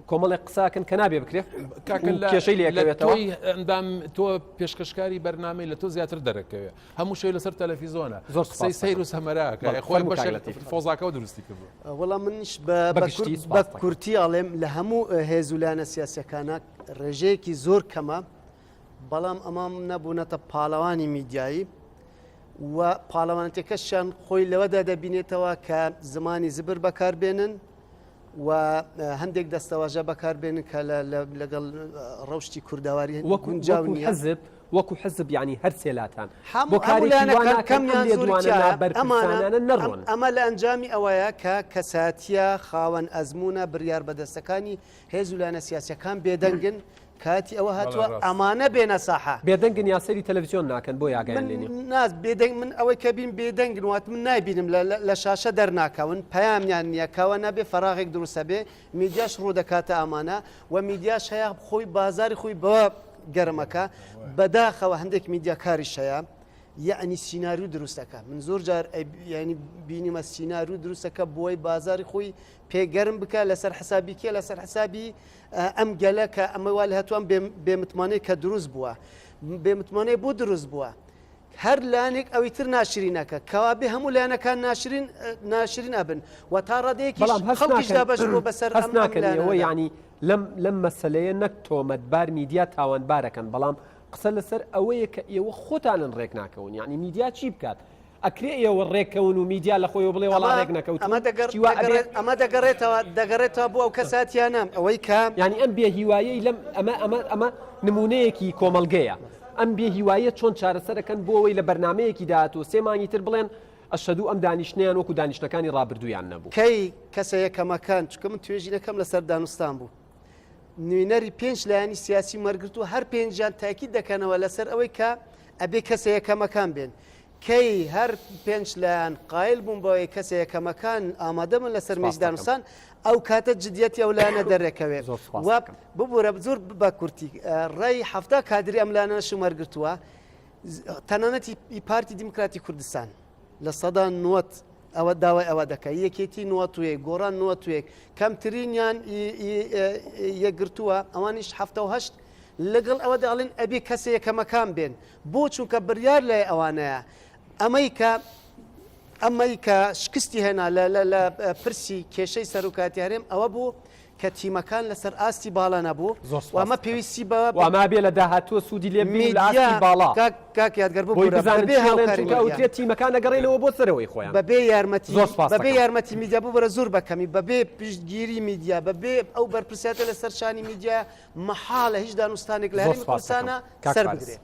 Speaker 1: کۆمەڵێک قساکن کە نابێ بکرێ
Speaker 2: کاکە
Speaker 1: و
Speaker 2: لە
Speaker 1: کێشەی
Speaker 2: لە
Speaker 1: لێکەوێتەوە
Speaker 2: تۆی ئەندام تۆ پێشکەشکاری بەرنامەی لە تۆ زیاتر دەرەکەوێ هەموو شەوی لەسەر تەلەفیزۆنە
Speaker 1: زۆر
Speaker 2: قسەی
Speaker 1: سپاس
Speaker 2: سەیر
Speaker 1: دەکەم
Speaker 2: و سەمەرە ئەکا
Speaker 1: بەڵێ
Speaker 2: خۆی
Speaker 1: فەرموو کاک
Speaker 2: بەشێک
Speaker 1: لەتیف
Speaker 2: فۆزاکەوە دروستی کردووە
Speaker 3: وەڵا منیش بە
Speaker 1: بە
Speaker 3: بە
Speaker 1: گشتی
Speaker 3: کورت بە
Speaker 1: سپاس دەکەم
Speaker 3: کورتی ئەڵێم لە هەموو هێز و لایەنە سیاسیەکانە ڕێژەیەکی زۆر کەمە بەڵام ئەمام نەبوونەتە پاڵەوانی میدیایی و پاڵەوانەتەکەشیان خۆی لەوەدا دەبینێتەوە کە زمانی زبر بەکاربێنن و هەندێک دەستەواژە بەکاربێنن کە لەگەڵ ڕەوشی کوردەواری
Speaker 1: وەکو
Speaker 3: گونجاو نییە.
Speaker 1: حزب وەکو حزب یانی هەر سێلاتان
Speaker 3: هەموو
Speaker 1: بۆ
Speaker 3: هەموو
Speaker 1: کارێکی وا
Speaker 3: لایەنەکان
Speaker 1: ناکەن
Speaker 3: کەم
Speaker 1: ئەم
Speaker 3: یان زۆری
Speaker 1: لێدوانە
Speaker 3: تیایە ئەمانە
Speaker 1: نابەرپرسانانە
Speaker 3: ئەم
Speaker 1: نەڕۆن.
Speaker 3: ئەمە لە ئەنجامی ئەوەیە کە کەساتیە خاوەن ئەزموونە بریار بەدەستەکانی هێز و لایەنە سیاسیەکان بێدەنگن کاتی ئەوە
Speaker 2: بەڵێ
Speaker 3: هاتووە
Speaker 2: ڕاست.
Speaker 3: ئەمانە بێنە ساحە.
Speaker 1: بێدەنگن یا سەیری تەلەفزیۆن ناکەن بۆیە ئاگایان
Speaker 3: من
Speaker 1: لێ نیە.
Speaker 3: ناز بێدەنگ من ئەوەی کە بیم بێدەنگن وات من نایبینم لە لە شاشە دەرناکەون پەیامیان نییە کەوە نەبێ فەراغێک دروستە بێ میدیاش ڕوو دەکاتە ئەمانە و میدیاش هەیە خۆی بازاری خۆی بەوە گەرمەکە بەداخەوە هەندێک میدیاکاریش هەیە یەعنی سیناریو دروستەکە من زۆر جار ینی بینیمە سیناریو دروستەکە بۆی بازاری خۆی پێگەرم بکە لەسەر حسابی کێ لەسەر حسابی ئەم گەلە کە ئەمە وا لە هەتوان بێمتمانەی کە دروست بووە بێمتمانەی بۆ دروست بووە هەر لایەنێک ئەوی تر ناشرینەکە کەوابێ هەموو لایەنەکان ناشرین ناشرین ئەبن و تا ڕادەیەکیش
Speaker 1: بەڵام هەست
Speaker 3: خەڵکیش
Speaker 1: ناکەن
Speaker 3: دابەش بووە بەسەر
Speaker 1: هەست
Speaker 3: ئەم ئەم
Speaker 1: ناکەن ئێوە
Speaker 3: لایەنانەدا.
Speaker 1: یعنی لەم لەم مەسەلەیە نەک تۆمەتبار میدیا تاوانبارەکەن بەڵام قسە لەسەر ئەوەیە کە ئێوە خۆتانن ڕێک ناکەون یعنی میدیا چی بکات ئەکرێ ئێوە ڕێککەون و میدیا لە خۆیەوە بڵێ وەڵا
Speaker 3: ئەمە
Speaker 1: ڕێک نەکەوتوون
Speaker 3: ئەمە دەگەڕ
Speaker 1: شتی وا ئەبێ
Speaker 3: دەگەڕێت ئەمە دەگەڕێتەوە دەگەڕێتەوە بۆ ئەو کەساتیانە ئەوەی کە
Speaker 1: یعنی ئەم بێهیوایەی لەم ئەمە ئەمە ئەمە نمونەیەکی کۆمەڵگەیە ئەم بێ هیواییە چۆن چارەسەرەکەن بۆ ئەوەی لە بەرنامەیەکی داهاتوو سێ مانگی تر بڵێن ئەشهەدوو ئەم دانیشتنەیان وەکو دانیشتنەکانی ڕابردوویان نەبوو؟
Speaker 3: کەی کەسە یەکەمەکان، چونکە من توێژینەکەم لەسەر دانوستان بوو، نوێنەری پێنج لایەنی سیاسیم وەرگرتووە، هەر پێنجیان تاکید دەکەنەوە لەسەر ئەوەی کە ئەبێ کەسە یەکەمەکان بێن. کەی هەر پێنج لایەن قایل بوون بەوەی کەسە یەکەمەکان ئامادە بن لەسەر مێزی
Speaker 1: سپاس دەکەم.
Speaker 3: دانوستان، ئەو کاتە جدیەتی ئەو لایەنە دەرەکەوێ.
Speaker 1: زۆر سپاس
Speaker 3: و
Speaker 1: دەکەم.
Speaker 3: ببورە زۆر بە کورتی، ڕای 70 کادری ئەم لایەنانەشم وەرگرتووە، تەنانەت ئی پارتی دیموکراتی کوردستان لە سەدا نوەت ئەوە داوای ئەوە دەکە یەکێتی نوەتوێک گۆڕان نوەتوێک کەمترینیان یەکگرتووە ئەوانیش 78 لەگەڵ ئەوە دەڵێن ئەبێ کەسە یەکەمەکان بێن بۆ چونکە بڕیار لای ئەوانەیە ئەمەی کە ئەمەی کە شکستی هێنا لە پرسی کێشەی سەرۆکاتی هەرێم ئەوە بوو کە تیمەکان لەسەر ئاستی باڵا نەبوو
Speaker 1: زۆر
Speaker 3: و ئەمە
Speaker 1: سوپاس
Speaker 3: پێویستی بە
Speaker 1: و ئەمە بێ لە داهاتووە سوودی لێ ببینن لە
Speaker 3: میدیا
Speaker 1: ئاستی باڵا
Speaker 3: کاک کاک یادگەر
Speaker 1: بۆی
Speaker 3: ببورە
Speaker 1: بزانن
Speaker 3: بەبێ
Speaker 1: چی ئەڵێن
Speaker 3: هاوکاری
Speaker 1: چونکە
Speaker 3: میدیا
Speaker 1: ئەوترێت تیمەکان ئەگەڕێنەوە بۆ سەرەوەی خۆیان
Speaker 3: بەبێ یارمەتی
Speaker 1: زۆر سوپاس
Speaker 3: بەبێ
Speaker 1: دەکەم.
Speaker 3: یارمەتی میدیا ببورە زۆر بە کەمی بەبێ پشتگیری میدیا بەبێ ئەو بەرپرسیارەتە لەسەر شانی میدیا مەحاڵە هیچ دانوستانێک لە
Speaker 1: زۆر
Speaker 3: هەرێمی
Speaker 1: سوپاس دەکەم
Speaker 3: کوردستانا
Speaker 1: کاک
Speaker 3: سەر
Speaker 1: فارس.
Speaker 3: بگرێ.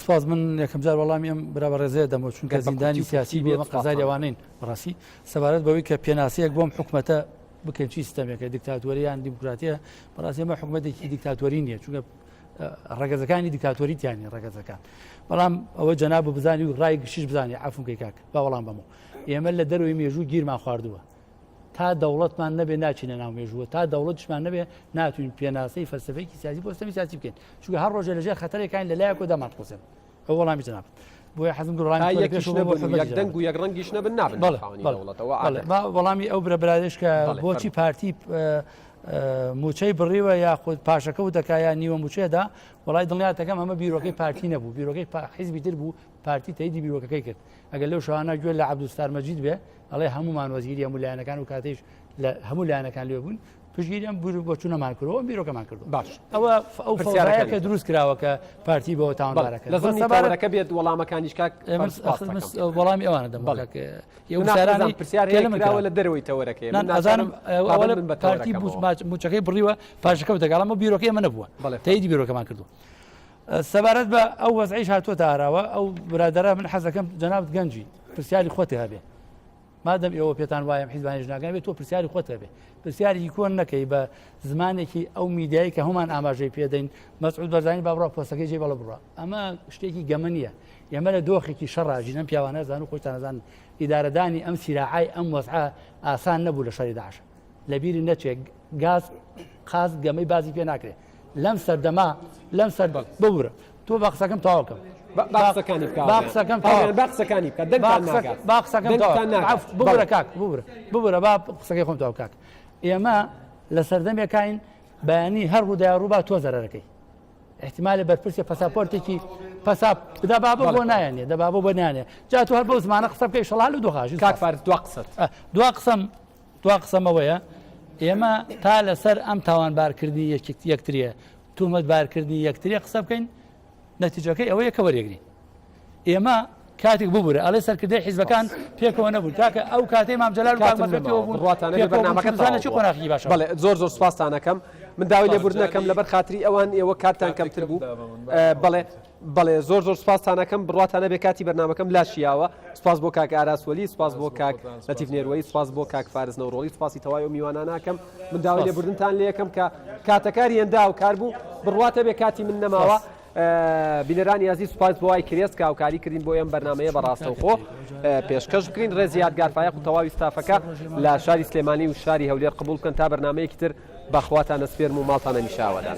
Speaker 4: سپاس من یەکەم جار وەڵامی ئەم برا بەڕێزەیە دەمەوە چونکە
Speaker 1: گەر بە
Speaker 4: زیندانی
Speaker 1: کورتی و
Speaker 4: سیاسی
Speaker 1: پوختی
Speaker 4: بوو
Speaker 1: بێت
Speaker 4: ئێمە قەرزاری
Speaker 1: سوپاستان
Speaker 4: ئەوانەین بەڕاستی سەبارەت بەوەی کە پێناسەیەک بۆم حکومەتە بکەین چی سیستەمێکە دیکتاتۆری یان دیموکراتیە بەڕاستی ئەمە حکومەتێکی دیکتاتۆری نییە چونکە ڕەگەزەکانی دیکتاتۆری تیانی ڕەگەزەکان بەڵام ئەوە جەناب و بزانی و ڕای گشتیش بزانی عفونکەی کاک با وەڵام بەمەوە ئێمە لە دەرەوەی مێژوو گیرمان خواردووە تا دەوڵەتمان نەبێ ناچینە ناو مێژووە تا دەوڵەتیشمان نەبێ ناتوین پێناسەی فەلسفەیەکی سیاسی بۆ سیستەمی سیاسی بکەین چونکە هەر ڕۆژێ لەژێر خەتەرێکین لە لایەک و دەمانقوزێن ئەو وەڵامی جەنابت بۆیە حەزم کرد وەڵامی
Speaker 1: تا
Speaker 4: تۆ لە
Speaker 1: یەکیش
Speaker 4: پێشەوە بۆ
Speaker 1: نەبن و
Speaker 4: حورمەتی
Speaker 1: یەک دەنگ
Speaker 4: جەنابت.
Speaker 1: و یەک ڕەنگیش نەبن نابن بە
Speaker 4: بەڵێ
Speaker 1: خاوەنی
Speaker 4: بەڵێ
Speaker 1: دەوڵەتەوە
Speaker 4: بەڵێ
Speaker 1: عادەت.
Speaker 4: با وەڵامی ئەو برا برادەش کە
Speaker 1: بەڵێ
Speaker 4: بۆچی
Speaker 1: فەرموو.
Speaker 4: پارتی اه، اه، موچەی بڕیوە یاخود پاشەکەوت دەکا یا نیوە موچەیەدا وەڵای دڵنیاتەکەم ئەمە بیرۆکەی پارتی نەبوو بیرۆکەی پا- حیزبی تر بوو پارتی تەیدی بیرۆکەکەی کرد ئەگەر لەو شەوانە گوێ لە عەبدولستار مەجید بێ ئەڵێ هەمومان وەزیری هەموو لایەنەکان و کاتیش لە هەموو لایەنەکان لێ بوون پشگیری ئەم بیر بۆچوونەمان کردەوە ئەم بیرۆکەمان کردو
Speaker 1: باش
Speaker 4: ئەوە ئەو فەوزایە کە دروست کراوە کە پارتی بەوە تاوانبارەکە
Speaker 1: لە زمنی تەوەرەکە بێت وەڵامەکانیش کاک
Speaker 4: وەڵامی ئەوانە دەم
Speaker 1: پرسیارانی پرسیار کراوە لە دەرەوەی تەوەرەکەی
Speaker 4: ئەزانم ئەوە پارتی موچەکەی بڕیوە پاشەکە دەگەڵم و بیرۆکەی ئەمە نەبووە تەیدی بیرۆکەمان کردو سەبارەت بە ئەو وەزعیش هاتووەتە ئاراوە ئەو برادەرە من حەزەکەم جەنابت گەنجی پرسیاری خۆت هەبێ مادەم ئێوە پێتان وایە ئەم حیزبانەیش ناگەن بێت تۆ پرسیاری خۆت هەبێ پرسیارێکی کۆن نەکەی بە زمانێکی ئەو میدیایی کە هەمان ئاماژەی پێدەین مەسعود بەرزانی با بڕا پۆستەکەی جێ بەڵە بڕا ئەمە شتێکی گەمە نییە ئێمە لە دۆخێکی شەڕاژین ئەم پیاوانە زان و خۆشتان ئەزانن ئیدارەدانی ئەم سیراعای ئەم وەزعە ئاسان نەبوو لە شەڕی داعش لەبیری نەچێ گاز قاز گەمەی بازی پێ ناکرێ لەم سەردەما لەم سەر ببورە تۆ بە قسەکەم تەواوکەم
Speaker 1: با قسەکانی بکە
Speaker 4: با قسەکەم تەواو
Speaker 1: با قسەکانی بکە دەنگتان ناگات
Speaker 4: با قسەکەم
Speaker 1: دەنگتان ناگات
Speaker 4: عەفو ببورە کاک ببورە ببورە با قسەکەی خۆم تەواو کاک ئێمە لە سەردەمێکاین بەیانی هەر ڕوودای ڕووبا تۆ زەرەرەکەی احتیمالە بەرپرسێ پەساپۆرتێکی پەسا دەبابە بۆ نایەنێ دەبابە بۆ نانێ جا تۆ هەر بەو زمانە قسە بکەی شەڵال و دۆخاژی
Speaker 1: کاک فارس دوا قسەت
Speaker 4: دوا قسەم دوا قسەمەوەیە ئێمە تا لەسەر ئەم تاوانبارکردنی یەکتریە تومەتبارکردنی یەکتریە قسە بکەین نەتیجەکەی ئەوەیە کە وەرێگرین ئێمە کاتێک ببورە ئەڵێ سەرکردەی حیزبەکان پێکەوە نەبوون کاکە ئەو کاتەی مام جەلال و کاک مەسعود پێوە بوون
Speaker 1: بەرنامەکە
Speaker 4: چی قۆناغی باشە
Speaker 1: بەڵێ زۆر زۆر سپاستانەکەم من داوای لێبوردنەکەم لەبەر خاتری ئەوان ئێوە کاتتان کەمتر بوو بەڵێ. بەڵێ زۆر زۆر سپاستان ئەکەم بڕواتان نەبێ کاتی بەرنامەکەم لا شیاوە سپاس بۆ کاک ئاراس وەلی سپاس بۆ کاک لەتیف نێروەی سپاس بۆ کاک فارس نەورۆڵی سپاسی تەواوی ئەو میوانانە ئەکەم من داوای لێبوردنتان لێ ئەکەم کە کاتەکاری هێندە هاوکار بوو بڕواتە بێ کاتی من نەماوە بینەرانی ئازیز سوپاس بۆ ئای کرێس کە هاوکاری کردین بۆ ئەم بەرنامەیە بە ڕاستەوخۆ پێشکەش بکرین ڕێزی یادگار فایەق و تەواوی ستافەکە لە شاری سلێمانی و شاری هەولێر قبوڵ بکەن تا بەرنامەیەکی تر بەخواتان ئەسپێرم و ماڵتان هەمیشە ئاوەدان.